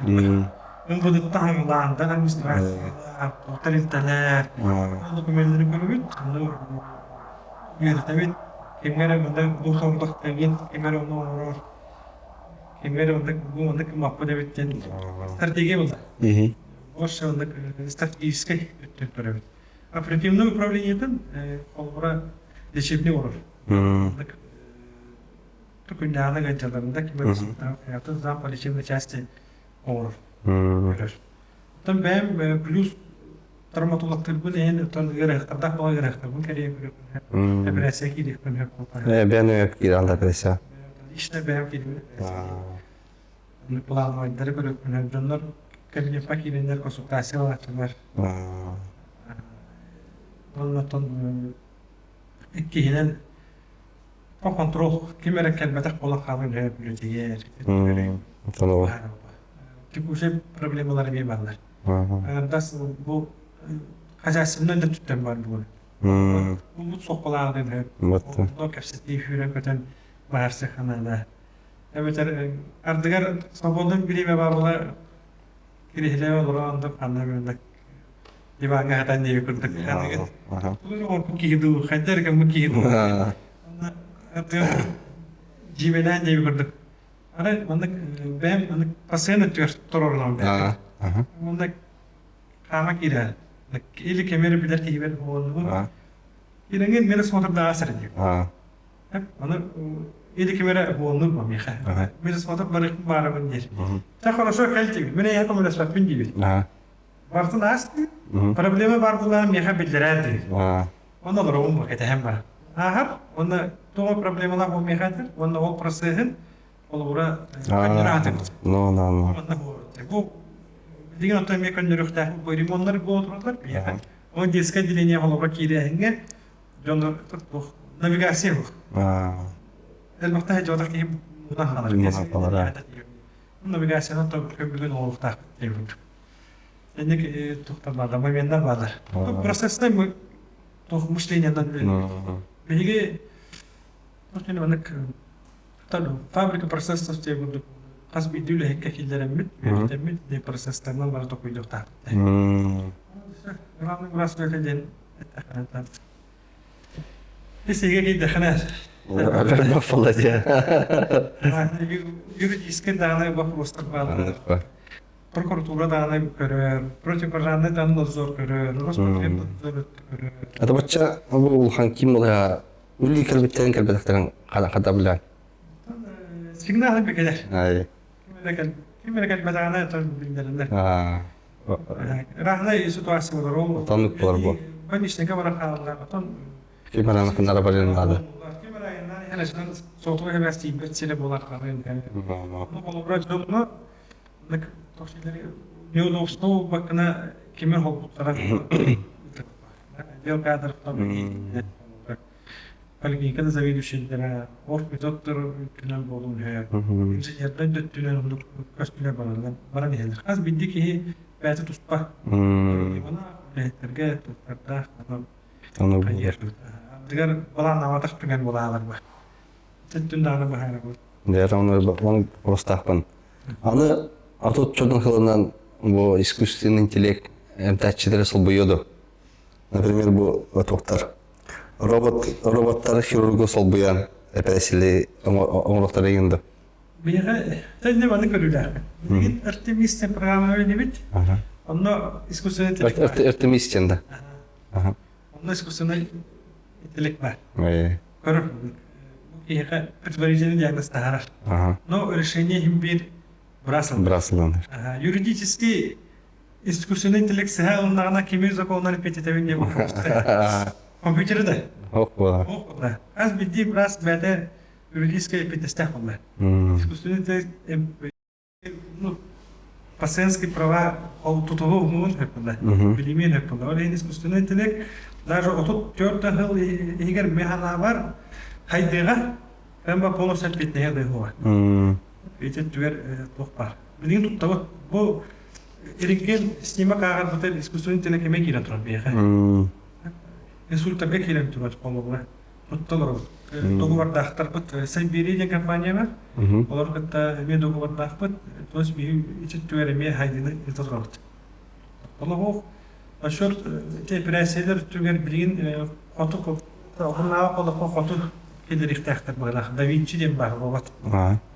МВД-тан хаҥылаандар администрациялар тэрилтэлэр докуменнары көрөбүт үөрэтэбит кимҥэ эрэ мында бу сорудах кэлин ким эрэ ону оҥорор ким эрэ оннук бу оннук гыммаппыт эбит диэн стратегия буолла больше оннук стратегическай өттүн көрөбүт оперативнай управлениетын холобура лечебный оҥорор оннук күннээҕи ыалдьалларында ким эрэ зам по лечебной части оҥорор көрөр оттон бэйэм плюс травматологтарбын эйэн оттон ыарыһахтардаах буола ыарыһахтарбын кэрийэн көрүөхпүн операция киириэхпин сөп буолбатах Бэйэн киирэн операция. Лично бэйэм киирбит плановайдары көрүөхпүн дьоннор кабинетка киирэннэр консультация ылааччылар уонна оттон иккиһинэн контрол ким эрэ кэлбэтэх буолан хаалан үһэ бүлүтүйэр текущий проблемалар эмиэ бааллар Аҥардас бу хозяйственнай да түттэн бар буолар. Бу суохпалааҕын үһү. Онно кэпсэтии сүүрэн көтөн баарсыха наада. Эбэтэр ардыгар свободный бириэмэ баар буола кириһилэ олорон оннук ханна оннук диваҥҥа хатан диэби курдук ханыгын. Тугу киһи дуу, хайда эрэ гыммыт киһи дуу. Онно ардыгар дьиибэлээн диэби курдук Арай маннык бэйэм маннык постоянно өттүгэр туруорунабын бэйэм. Уонна хаама киирэ. Или кэмиэрэ билэр киһибэр уоннубун. Киирэҥҥин мени смотрдаҕа сэрдиир. Аны или кимэрэ уоннур бу миэхэ. Мени смотр барыахпын баарабын диир. Чэ хорошо кэл диибит. Мин эйиэхэ көмөлөспөппүн диибит. Бартын аас диир. Проблема бар буоллаҕына миэхэ биллэрээр диир. Онно олоробун бу кэтэһэн баран. Ааһар уонна туох проблемалаах бу миэхэ этэр уонна ол процеһын холобура көннөрө сатыыбыт. Ну, ну, ну. Манна бу билигин оттон эмиэ көннөрүөхтээх бу ремоннар буола тураллар биһиэхэ. Ол детское отделение холобура киирээһиҥҥэ дьон навигация бух. Элбэхтэ дьоотох киһи мунан хаалар. Навигацияны бүгүн оҥоруохтаахпыт диэбит. Инник туохтар бааллар, моменнар бааллар. Процессный туох мышлениенан биһиги маннык фабрика процессов диэн курдук хас биирдии үлэһиккэ киллэрэммит, үөрэтэммит диэн процесстарынан бары токуйдуохтаахпыт. Главный быраас үлэтэ диэн эттэххинэ Исигэ киирдэххинэ Баффала дии. Юридический даҕаны боппуруостар бааллар. Прокуратура даҕаны көрөр, противопожарный даҕаны надзор көрөр, Роспотребнадзор көрөр. Это бачча бу улахан ким болая үлли кэлбиттерин кэлбэтэхтэрин хата билэн. Сигнал бикелер. Ай. Ким эрэ кэлбэтэҕинэ биллэрэллэр. Разные ситуация болар ол. Отоннук болар бу. Больничныйга барар хаалаллар. Отон Ким эрэ кынара барыан наада. Ким эрэ айаннаан иһэн ачынан сотовый хабаас тиийбэт сирэ буолар хаалан. Ну, холобура дьоҥҥо неудобство буолбаккына кими холбуттара отдел кадров поликлиниканы заведующайдара оргметодтор өттүнэн буолуон сөп инженердэр да өттүнэн оннук көстүлэр бараллар баран иһэллэр хас биирдии киһи бэйэтэ туспа үлэһиттэргэ туттардаах ардыгар балааннаабатах түгэн буолаалар ба Төттүн даҕаны быһаарабыт. Дьэ, оны урустаахпын. Аны атут чодун хылынан бу искусственный интеллект эмтээччилэри солбуйуо дуо? Например, бу туохтар робот роботтары хирургу солбуйан эпэрээссийэли оҥоруохтара игин дуо? Биһиэхэ тэннэ маны көрүүлээхпин. Билигин Артемис диэн программа билинибит. Онно искусственный интеллект бар. Артемис диэн да. Онно искусственный интеллект бар. Көрөр бу киһиэхэ предварительный диагноз таһаарар. Но решение иһин биир быраас Быраас ылынар. Юридически искусственный интеллект сыһа ылыннаҕына кими законунан эппиэттэтэбин диэн компьютеры да. Ох буолар. Ох буолар. Хас биирдии быраас бэйэтэ юридическай эппиэттэстээх буолла. Искусственный интеллект ну, Пациентские права ол тутулу умуун хөппүлэ, билимиэн хөппүлэ. Ол иһин искусственный интеллект даже 34 сыл иһигэр механаабар хайдыга кэмба полностью ответнее дыһуа. Ити түгэр туох бар. Билигин туттабыт. Бу рентген снимок ааҕарбыта искусственный интеллект эмэ киирэн турар биһиэхэ. Инсультарга киирэн турар холобура. Тутта олоробут. Договордаахтарбыт Сайберия диэн компания бар. Олор кытта эмиэ договордаахпыт. То есть биһи ити түгэр эмиэ хайдыны ыыта турабыт. Олоҕу насчет эпэрээссийэлэр түгэр билигин хоту хоннааҕы олоххо хоту киллэриэхтээхтэр быһыылаах. Да Винчи диэн баар робот.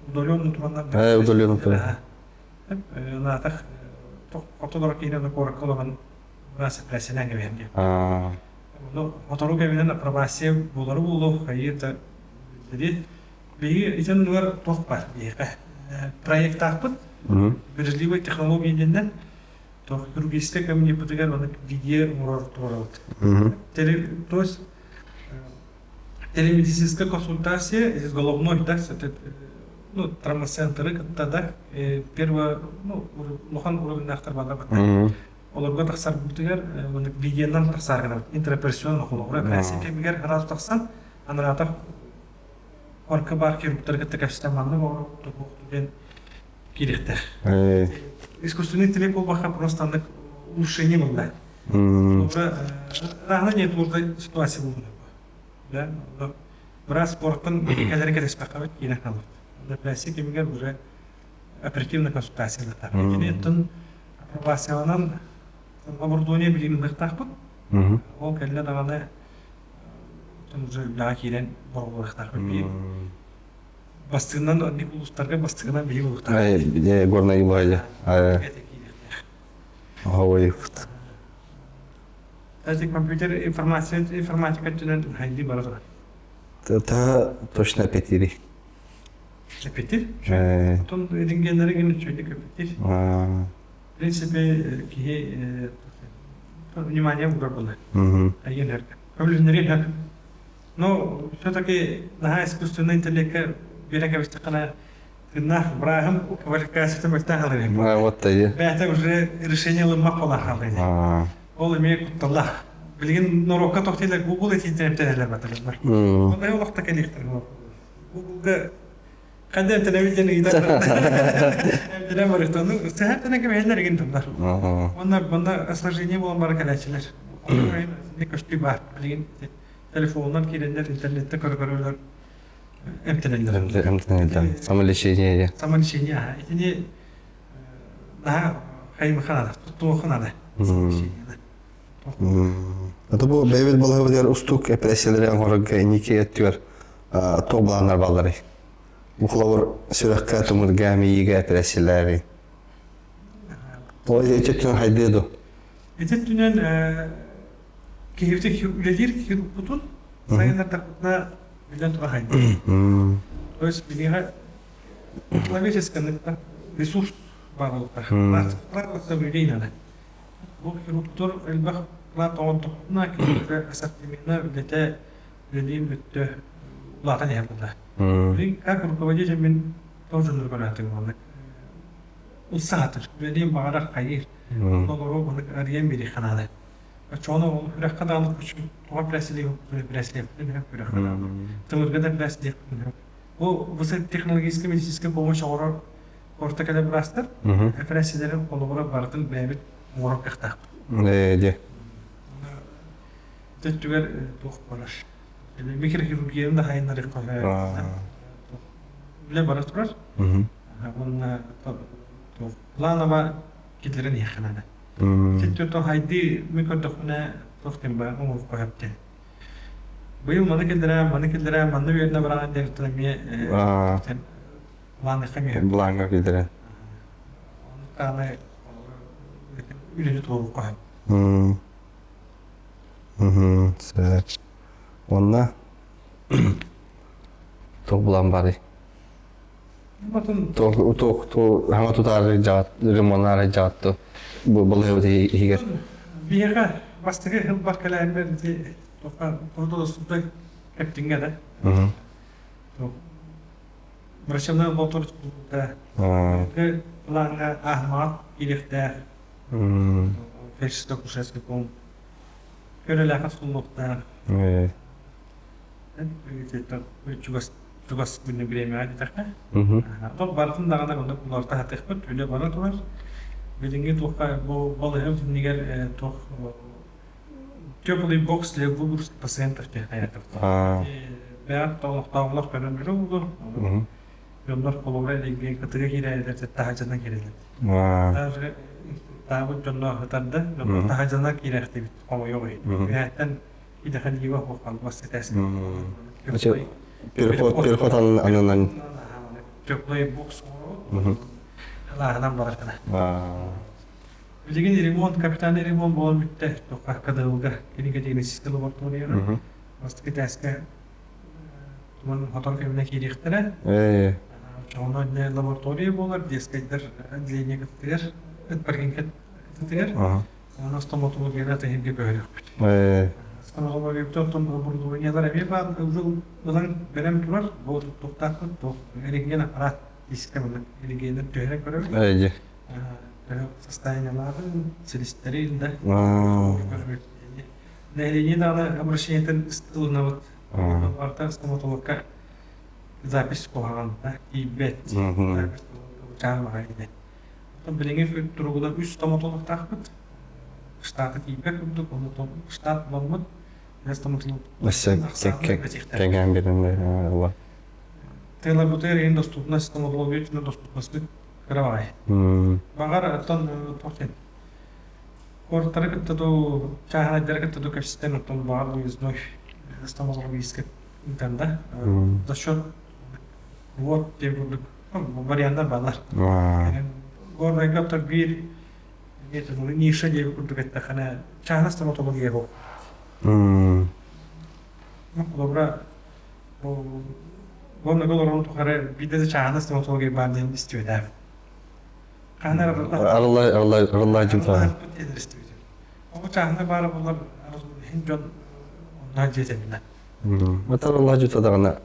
Удаленный тураннар. Удаленный туран. Наатах хоту олорор киһини куоракка олорон быраас эпэрээссийэлээн кэбиһэр диэн. Ону сотору кэминэн апробация буолары буолуо, хайыы да биллэрий. Биһиги ити оннугар туох баар биһиэхэ проектаахпыт бережливой технология диэннэн туох хирургическай кабинеппытыгар аны видео оҥорор туруорабыт. То есть телемедицинская консультация из головной да, ну, травмоцентры кытта да, первое, ну, улахан уровеннаахтар баалар Олорго тахсарбытыгар маннык видеонан тахсар гынабыт. Интраперсионный холобура операция кэмигэр сразу тахсан, анараатах парка баар хирургтары кытта кэпсэтэн маннык оҥорук диэн киириэхтээх. Искусственный интеллект буолбакка просто аннык улучшение буолла. Холобура, ырааһына нет ситуация буолла. Да, быраас спорттан кэлэри кэтэспэххэ киирэн хаалбыт. Операция кэмигэр уже оперативная консультация Итини оттон апробацияланан оборудование билигин ылыахтаахпыт. Ол кэллэ даҕаны уже үлэҕэ киирэн боруобалыахтаахпыт. Биир бастыгынан оннук улуустарга бастыгынан биһиги буолуохтаах. Горнай улаайа. Ой. Кстати, компьютер информация информатика өттүнэн хайдыы бара турар. Это точно петири. Эппиттир. Оттон рентгеннери гин үчүгэйдик эппиттир. В принципе, киһи внимание угар буолар. Айгын Көмүлүннэри хөп. Но все-таки наһаа искусственный интеллекка биэрэ кэбистэххинэ тыыннаах бырааһым квалификацията мөлтөөн халыр. Вот тайы. Бэйэтэ уже решение ылыммат буолан хаалар. Ол эмиэ кутталлаах. Билигин норуокка тохтуулар Google этиитин эмтэнэллэр батыллар. Онно олохто кэлиэхтэр. Google-га Ханна эмтэнэбит диэн ыйытар. Эмтэнэн барыахтан. Ну, сэһэртэнэн кэбиһэллэр игин тыллар. Уонна манна осложнение буолан бара кэлээччилэр. Көстүү баар. Билигин телефонунан киирэннэр, интернетте көрө-көрөлөр эмтэнэллэр. Эмтэнэллэр. Самолечение. Самолечение, аха. Итини наһаа хайымха надо, туттуохха надо. Самолечение. Это бу бэйбит балаһабытыгар устук эпэрээссийэлэри оҥорорго инники өттүгэр туох былааннар баалларый? Бу холобур сүрэххэ, тымырга, мэйиигэ эпэрээссийэлээри. Ол ити өттүнэн хайдыа дуо? Ити өттүнэн киһибит үлэлиир хирургпутун сайыннардахпытына биллэн турар хайдыа. То есть биһиэхэ человеческая ресурс баар буолуохтаах. Соблюдение надо. Бу хирургтар элбэх кылаат оҥордохпутуна кинилэргэ ассортимена үлэтэ үлэлиир өттө улаатан иһэр буолла. Билигин как руководитель мин тоже көрөөтүм маннык ылсаатыр үлэлиэн баҕарар хайыыр олору маннык арыйан биэриэххэ наада. Оччоҕуна ол үрэххэ даҕаны тоҕо бирээсилиэхпитин сөп үрэххэ даҕаны тымырга да бирээсилиэхпитин сөп. Бу высокотехнологическай медицинскэй помощь оҥорор орто кэлэр быраастар эпэрээссийэлэрин холобура барытын бэйэбит оҥорор кыахтаахпыт. Ээ, Ити өттүгэр туох барар. Микрохирургияны да хайыннарыахха үлэ бара турар. Уонна планово киллэрэн иһиэххэ наада. Ити хайдыы мин көрдөхпүнэ туох диэн баар оҥоруохха сөп диэн. Быйыл маны киллэрэн, маны киллэрэн, манна үөрэнэ бараҕын диэн эмиэ Былааныхха эмиэ. Былааҥҥа киллэрэн. Аны үлэни туолуохха Сөп. Уонна туох былаан барый? Туох туох туох хаҥа тутаары дьаат ремоннаары дьаатту бу балыһыбыт иһигэр. Биһиэхэ бастакы сылбар кэлээммэр ити туохха трудодоступный кэптиҥҥэ да. Врачевной лаборатория. плаҥҥа ааһымаҕа киириэхтээх фельдшерско-акушерский пункт көлөлөөхө суллуохтаах. Чугас чугас күнү бириэмэҕэ диэтэххэ. Оттон барытын даҕаны оннук уларыта сатыахпыт, үлэ бара турар. Билиҥҥи туохха бу балыыһа иннигэр туох теплый бокс для выгрузки пациентов диэн хайатыбыт. Бэйэт олохтооҕулар көрөн билэ буолуо. Дьоннор холобура илиҥҥи кытыга киирээллэр таһырдьанан киирэллэр. Даже таабыт дьонно ытарда, дьоннор таһырдьанан киирээхтибит хомойуох иһин. Үһээттэн идэхэн иива хуохалбас этээс. Переход переход ананан Теплый бокс Алааһынан барар гына. Билигин ремонт, капитальный ремонт буолан бүттэ. Туохха КДЛга кинигэ диагностическай лабораторияҕа бастакы этээскэ туман хотор кэминэ киириэхтэрэ. Оччоҕуна иннэ лаборатория буолар, детскайдар отделение кыттыгар, паркингка кыттыгар. Онон стоматологияны тэһиргэ көһөрүөхпүт. Стоматологиябыт оттон оборудованиелар эмиэ баар ылан бэлэм турар. Бу туттуохтаахпыт, туох рентген аппарат диискэ маннык рентгеннэр түһэрэн көрөбүт. Төһө состояниелааҕын, силистэри да көрөбүт. Нэһилиэнньэ даҕаны обращениетын ылынабыт. Барыта стоматологка запись куһаҕан да тиийбэт. Чаан баҕайы диэн. Оттон билиҥҥи туругунан үс стоматологтаахпыт. Штаты тиийбэт курдук, онно штат буламмыт стоматолог кэҥээн биэрэн ыла. Тыаларбытыгар иһин доступность стоматология өттүнэн доступностьпыт кыра баҕайы. Баҕар оттон туох диэн Куораттары кытта дуу, чааһынайдары кытта дуу кэпсэтэн оттон баҕар выездной стоматологическай ыытан да за счет вот диэн курдук варианнар бааллар. Горнайга оттон биир ниша диэби курдук эттэххинэ чааһынай стоматология буол. Холобура Горнайга олорон тухары биирдэ да чааһынай стоматология баар диэн истибэтээм. Арыллай дьылҕа. Оҕо чааһына баара буолар иһин дьон онно дьиэтэннэ. Арыллай дьута даҕаны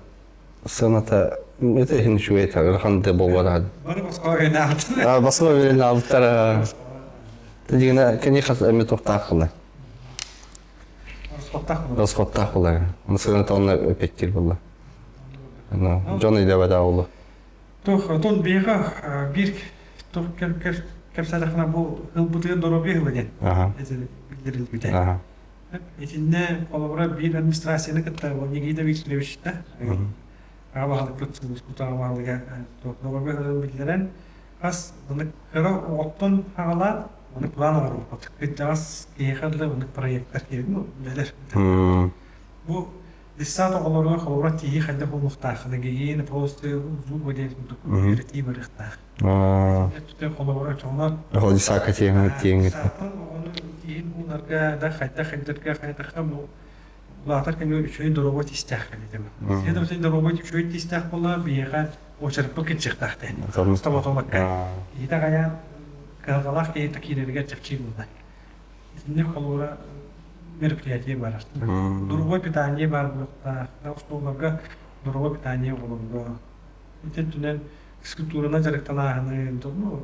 сыаната это иһин үчүгэй ырахан да буолбатаҕа. Бары босхо үөрэнэ Босхо үөрэнэ алыттара. Дигинэ кини хас эми тохтаах була. Расходтаах була. Сыаната онно эппеттир буолла. Дьон өйдөбөтө буолла. Туох отон биһиэхэ биир туох кэпсээтэххинэ бу ылбытыгар доруобуйа ыла диэн биллэрилбитэ. Итиннэ холобура биир администрацияны кытта Никита Викторович да аҕа баһылыкпыт сулууспут аҕа баһылыга доруобуйа ыһыгын биллэрэн хас маннык кыра оҕоттон хаҕалаан маннык план оҥорбуппут. Кырдьаҕас киһиэхэ дылы маннык проектар киирдилэр. Бу Детсад оҕолоругар холобура тииһи хайдах буолуохтааххына гигиена просто зубы диэн курдук үөрэтии барыахтаах. Өттүтэ холобура чоҥнор Детсадка тиэҥ тиэҥ оҕону тииһин уунарга да хайдах хайдарга хайдахха бу улаатар кэмигэр үчүгэй доруобай тиистээх кэлитэ. Следовательно доруобай үчүгэй тиистээх буолла биһиэхэ очерпы кирчиэхтээх диэн. Стоматологка. Киһитэ хайаан кыһалҕалаах киһи киирэригэр чэпчии буолла. Итинник холобура мероприятие баар. Дорогое питание баар буолуохтаах. Оскуолаларга дорогое питание оҕолорго. Ити өттүнэн физкультуранан дьарыктанааһыны, ну,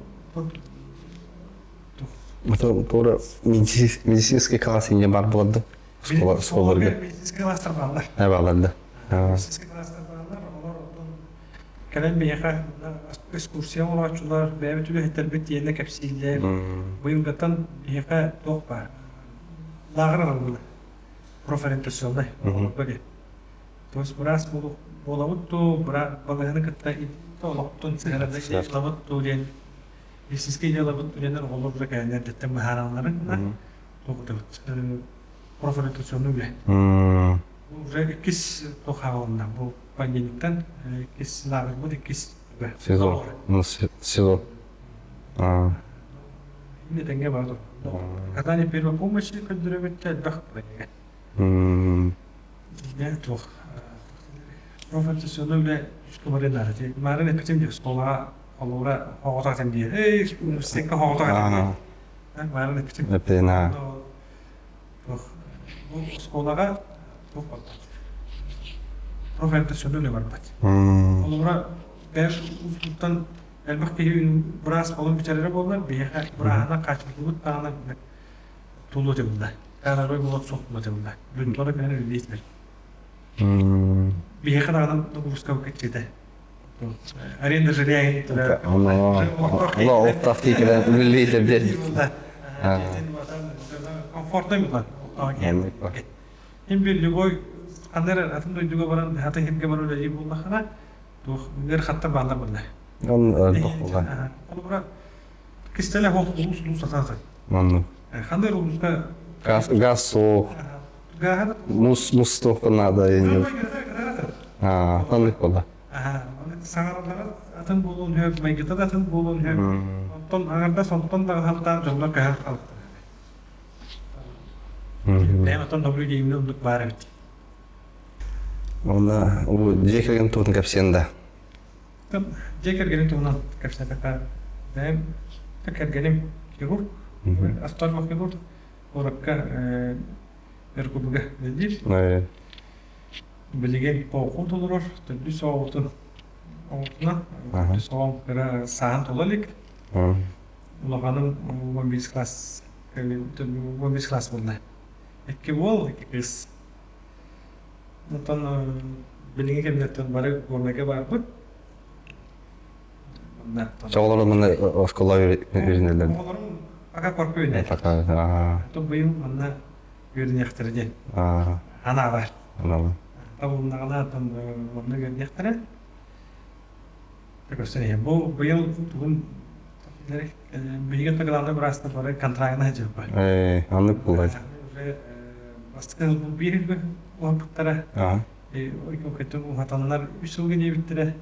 Туора медицинский класс инде бар буолар да школаларга. Медицинский класстар бааллар. Бааллар да. Медицинский класстар бааллар. Олор оттон Кэлэн биһиэхэ экскурсия оҥорооччулар, бэйэбит үлэһиттэрбит тиийэннэ кэпсииллэр. Быйылгыттан биһиэхэ туох баар? Лааҕыр арыллыбыта. Профориентационнай оҕолорго диэн. То есть быраас буолабыт дуу, балыыһаны кытта олохтон сыһыарарга ылабыт дуу диэн медицинскэй идэ ылабыт дуу диэннэр оҕолор уже кэлэннэр эрдэттэн быһааралларын туох профориентационный үлэ. Уже иккис туох хаалынна бу понедельниктан иккис лааҕырбыт иккис Сезон. Сезон. Инде тэҥҥэ бар. Оказание первой помощи көрдөрөбүт элбэх проект. Дьэ туох профессионал үлэ үскэ наада. Марын эппитим дии оскуолаҕа холобура оҕото этим диye. Эй, университекка оҕото этим диye. Марын эппитим. Эппитин Бу оскуолаҕа туох барбат. Профориентационнай үлэ барбат. Холобура, бэйэм устуттан Элбэх киһи быраас холун бүтэрэрэ буоллар, биһиэхэ бырааһынан хааччыллыбыт даҕаны тулуо этибилла. Каадырбай буолуох суох буолуо этибилла. Дьонторо кэлэн үлэлиир. Биһиэхэ даҕаны нагрузка кыччыта. Аренда жилья Олохтоох киһи үлэлиир диэн. Комфортный буолар. Им бир любой ханна эрэ атын дойдуга баран атын сиргэ баран үлэлиир буоллаххына туох ыарахаттар бааллар буолла. Он элбэх буолла. Холобура кистэлэ суох улуус улуус атаата. Маннык. Ханна эрэ улууска Газ газ суох. Мус мус туохха наада Аа, таннык буолла. Саҥараллара атын буолуон сөп, майгыта да атын буолуон сөп. Онтон аҥардас онтон да хаһалтаан дьоннор көһөн хаалбыттар. Бэйэм оттон наблюдением оннук баар эбит. Уонна бу дьиэ кэргэн туһунан кэпсиэн да? Дьиэ кэргэним туһунан кэпсээтэххэ, бэйэм кэргэним хирург, астарбах хирург, куоракка РКБ-га үлэлиир. Билигин оҕо толорор, төрдүс оҕотун оҕотунан, төрдүс оҕом кыра сааһын туола илик. Улаханым 11 класс, 11 класс буолла. Икки уол, икки кыыс. Онтон билиҥҥи кэмнэртэн бары Горнайга баарбыт. Оҕолорум манна оскуола үөрэнэллэр. Оҕолорум пока корпу үөрэнэллэр. Пока. Быйыл манна үөрэниэхтэрэ диэн анаа баар. Табылыннаҕына оттон онно үөрэниэхтэрэ. Көрсөн иһэн. Бу быйыл тугун биһиги главный быраастар бары контрагына сылдьыбыппыт. Ээ, оннук буолла. Уже бастакы бу биир уһаппыттара. Көтөн уһатаннар үс сылга диэбиттэрэ.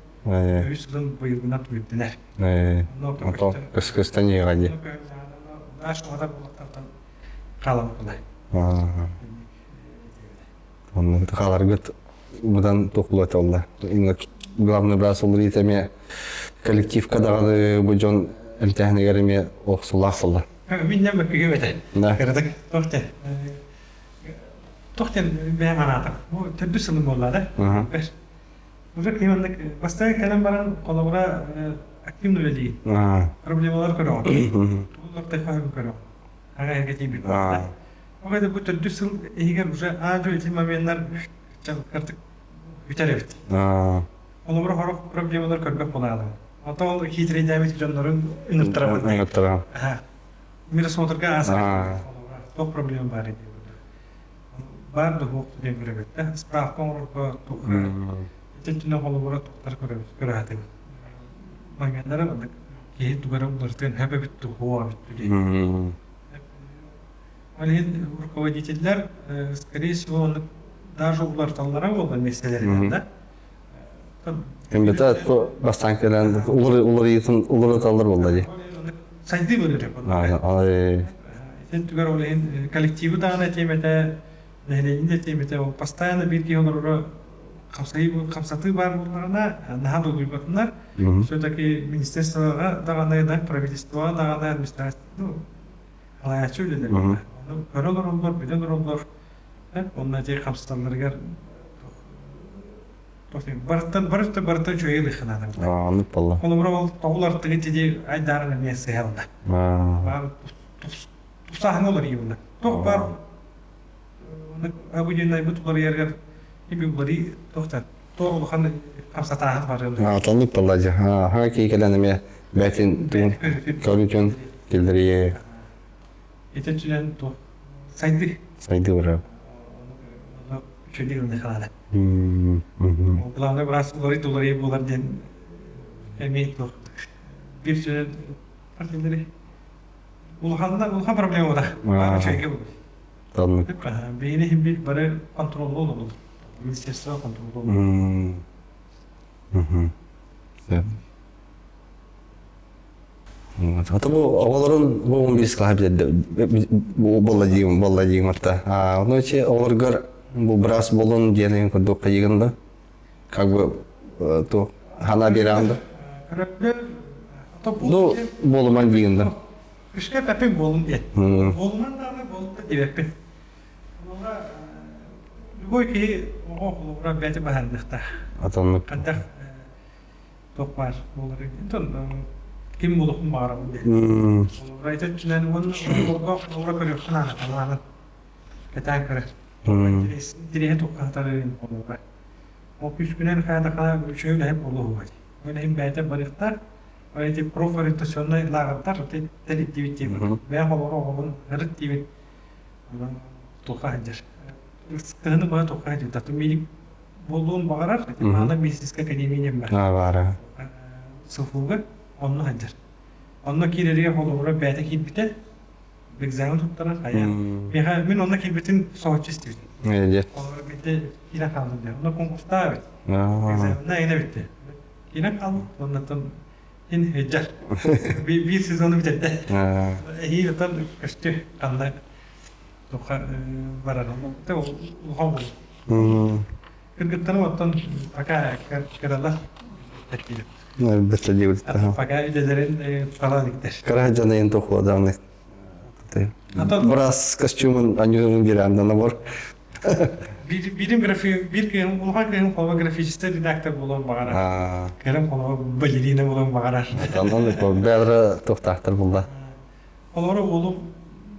Үс сылын быйылгынан түмүктүлэр. Ээ, ото көс-көстөн иэҕэ дии. Наш уһатар буолуохтартан хаалабыппына. Онно хааларгыт быдан туох буолла. Главный быраас уларыйыта эмиэ коллективка даҕаны бу дьон эмтээһинигэр эмиэ охсулаах буолла. Миннем мөккүгүм этэ. Да. Кыратык туох диэн туох диэн бэйэм анаатым. Бу төрдүс сылым буолла да. Уже киһи маннык бастакы кэлэн баран холобура активно үлэлиир. Проблемалар көрөҕүн. Туллар тайфаһын көрөҕүн. Аҕа эргэ тиийбит буолла. Ол это бу төрдүс сыл иһигэр уже аа-дьуо ити моменнар кырдык бүтэр эбит. Холобура сорох проблемалар көрбөх буолаалар. Ото ол хитрейдээбит дьоннорун ыҥыртарабын. Ыҥыртарабын. Миросмотрга аасар. Туох проблема баар диye Баар да суох диэн көрөбүт да. Справка оҥорорго туох ити өттүнэн холобура туохтар көрөбүт көрөһөтүбүт. Моменнара маннык киһи тугара уларытыан сөп эбит туһуо эбит диэн. Ол иһин руководителлэр, скорее всего, оннук даже уларыталлара буолла миэстэлэринэн да. Эмбэтэ бастаан кэлэн уларыйытын уларыталлар буолла дии. Сайдыы бөлөрө буолла. Итин түгэр ол иһин коллективы даҕаны этиэмэтэ, нэһилиэнньэ да этиэмэтэ, ол постоянно биир киһи олороро хамсатыы баар буоллаҕына, наһаа долгуйбатыннар. Все-таки министерствоҕа даҕаны, правительствоҕа даҕаны, администрация, ну, Салайааччы үлэлэр. Ону көрө олороллор, билэ олороллор. Онно ити хамсаталларыгар барыттан барыта барыта үчүгэй ылыахха наада. Оннук буолла. Холобура ол тоҕул артыгы тиди айдааран эмиэ сыһалла. Баар тупсааһыҥа уларыйыбына. Туох баар обыденнайбыт уларыйарыгар ими уларый туохтан туох улахан хамсатааһын барыан. Оннук буолла дьэ. Хаҥа киһи кэлэн эмиэ бэйэтин көрүүтүн киллэрии. Ити өттүнэн туох сайды. Сайды барар. Үчүгэй ылына хаалар. Главное быраас уларый уларый буолар диэн эмиэ туох биир сүрүн партиялары улаханна улахан проблема да. Үчүгэйгэ буолар. Таннык. Биһини иһин бир бары контроллуу олобут. Министерство контроллуу. Сөп. Ата бу оҕолорун бу 11 класс бүтэрдэ буолла диим буолла диим атта. А ону че оҕолоргор бу быраас буолун диэн курдук хайыгын да как бы то хана биэрэҕин да Ну буолуман диигин да Күшкэ пэппин буолун диэн. Буолуман даҕаны буолта диэбэппин. Онуоха любой киһи оҕо холобура бэйэтэ быһаарыныахтаах. Атоннук. Хайдах. Туох баар буолар Онтон ким буолуохпун баҕарабын диэн. Холобура ити өттүнэн уонна оҕолорго холобура көрүөххэ наада талаанын кэтээн көрөр. Интириэһи туохха сатарыын холобура. Ол күүскүнэн хайаатаххына үчүгэй үлэһит буолуо Ол иһин бэйэтэ барыахтаах. Эти профориентационнай лааҕырдар тэрийдибит диэбит. Бэйэм холобура оҕобун ырыт диибин. Туохха сылдьар. Кыһыны быһа туохха сылдьар. Миигин буолуон баҕарар. Маана медицинскэй академия диэн баар. Баара. СФУга онно сылдьар. Онно киирэригэр холобура бэйэтэ киирбитэ. Экзамен туттаран хайа. Миэхэ мин онно киирбитин соһуччу истибитим. Холобура биирдэ киирэн хааллым диэн. Онно конкурстаах эбит. Экзаменна эҥинэ бүттэ. Киирэн хаалбыт. Оннуттан ин сылдьар. Биир сезону бүтэрдэ. Эһиил отон көстү ханна туха барарын. Улахан буолу. Кыргыттарым оттон пока кыралар тэтиибит. Бэтледибит. Пока үлэлэрин талан иктер. Кыра дьаныйын тухуодааны. Брас костюмун анюрун гиранда набор. Бирим графи бир кыһым улахан кыһым холба графический редактор буолуон баҕарар. Кырым холба балерина буолуон баҕарар. Онон бэйэлэрэ туохтаахтар булла. Олору уолум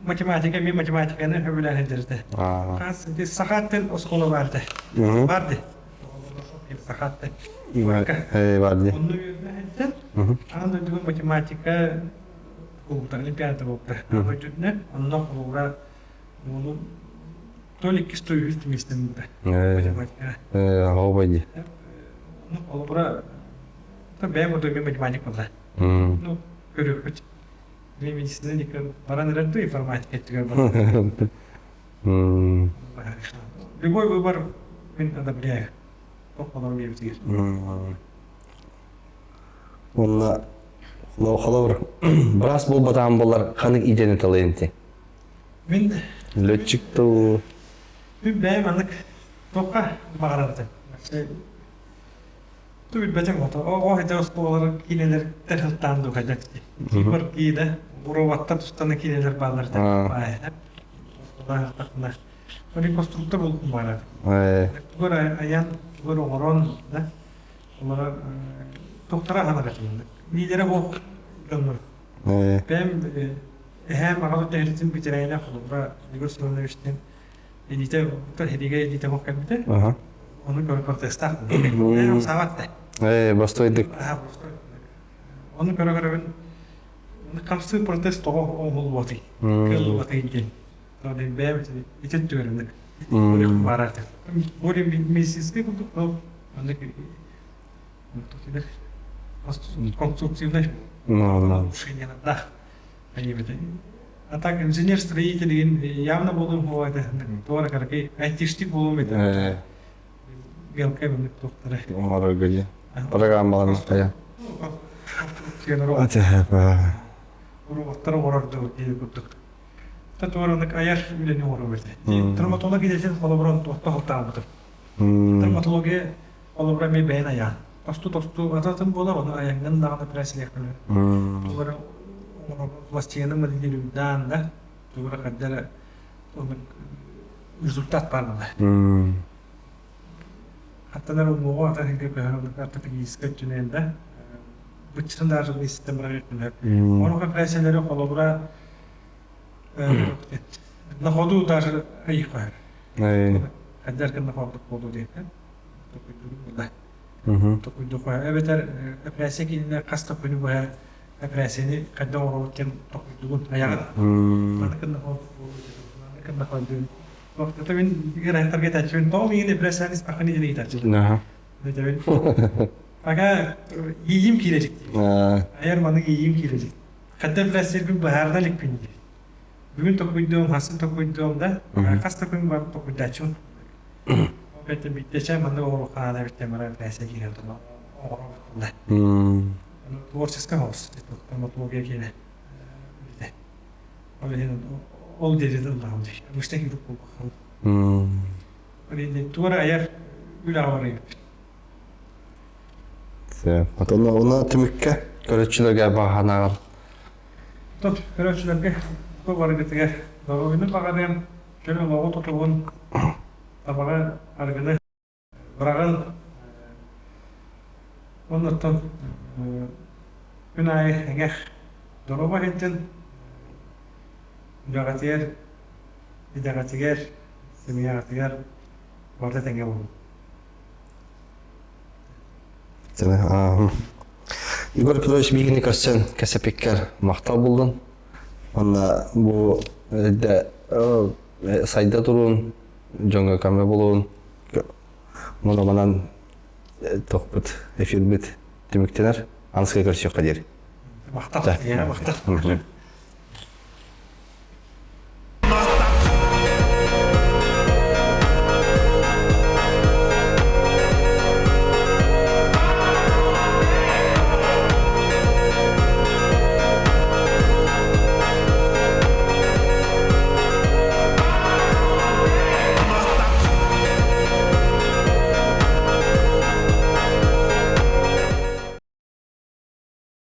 математика мен математиканы сөбүлээн сылдьарда. Хас саха тыл оскуола баарда. Барды. Саха тыл. Барды. Онну үөрэнэ Аан дойдуга математика кулуктар олимпиада буолта. Аан дойдутунан онно холугура уолум то ли иккис то үһүс миэстэни булда. Математика. Оҕобой дии. Ну, холобура, бэйэм ордук мен математик буолла. Ну, көрүөхпүт. Медицина баран эрэр дуу информатика өттүгэр баран. Любой выбор мин одобряю. Туох диэбитигэр. Уонна холобур быраас буолбатаҕым буоллар ханнык идэни талыан этий? Мин Летчик тыл Мин бэйэм маннык туохха баҕарар этим. Ту билбэтим ото. Оҕо ити оскуолалар киинэлэртэн сылтаан дуу хайдах дии. Киборг киинэ, роботтар тустана киинэлэр бааллар этэ. Реконструктор буолуохпун баҕарар. Тугу эрэ айан, тугу эрэ оҥорон, да, олора туохтара аһанар этим. Лидерэ буолуох дьоннор. Бэйэм эһээм аҕа тэһэритин бүтэрэйинэ холобура Егор Семеновичтин Илиитэ хэригэ илиитэ хох кэлбитэ. Ону көрө протестаах. Саҕат да. Ээ, бастойдук. Ону көрө көрөбүн хамсыы протест тоҕо оҥоһуллубатый? Кыаллыбатый диэн. Тоҕо бэйэм ити өттүгэр баарар. Более медицинский курдук, но маннык конструктивный улучшение да. А так инженер-строитель явно буолуом хуа этэ. Туора каракай айтишник буолуом этэ. Мелкай маннык туохтара. Оҥорорго дии. Программаларын хайа. Атыһаба. Роботтар оҥорор дуу диэн курдук. Та туораннык айар үлэни оҥорор этэ. Травматолог идэтин холобурун туохта халтаабытым. Травматология холобура эмиэ бэйэн айаан. Тосту-тосту атын буолар, ону айаҥҥын даҕаны пресс-лиэхпин. Тугара пластинаны моделируйдаан да, тугара хайда результат баар буолар. Хаттанар уҥуоҕу атын сиргэ көһөр ортопедическай өттүнэн да, быччытын даже систем барар өттүнэр. Ону операциялары холобура на ходу даже айых көһөр. Хайдар гына хордук буолуо диэн. Токуйдук эбэтэр операция киининэ хас да күнү быһа операцияны хайдах оҥоробут диэн токуйдугун айаҕын. Маны кынна буолуо кынна хордуун. Вахтата мин ыраахтарга этээччибин тоҕо миигин операцияны испаххын диэн ыйытааччылар. Этэбин. Пока иийим киирэ Айар маннык иийим киирэ Хайдах операциябын быһаарына иликпин дии. Бүгүн токуйдуом, хасын токуйдуом да, хас да күн барып токуйдааччыбын. Опять биирдэчэ маннык оҥоруохха наада эбит диэн баран операция киирэн оҥоробут Творческай соҕус травматология киинэ үлэтэ. Ол иһин ол диэри ыллаҕым дии. Обычно киирик буолбаккын. Ол иһин туора айар үлэҕэ барыйбыт. Отон оны түмүккэ көрөөччүлэргэ баҕа санааҕын Тот көрөөччүлэргэ бу барыгытыгар доруобуйаны баҕарыам, чөл олоҕу тутуһун, табаҕы арыгыны быраҕын. Оннуттан күн аайы эҥэх доруоба сылдьан үлэҕитигэр, идэҕитигэр, семьяҕытыгар барыта тэҥҥэ буолуҥ. Егор Петрович биһигини көрсөн кэсэпиккэр махтал буллун. Онно бу сайда туруун, дьоҥҥо көмө булуун, манан тохпут эфирбит түмүктэнэр. Анскай көрсүөххэ диэри. Махтал. Махтал.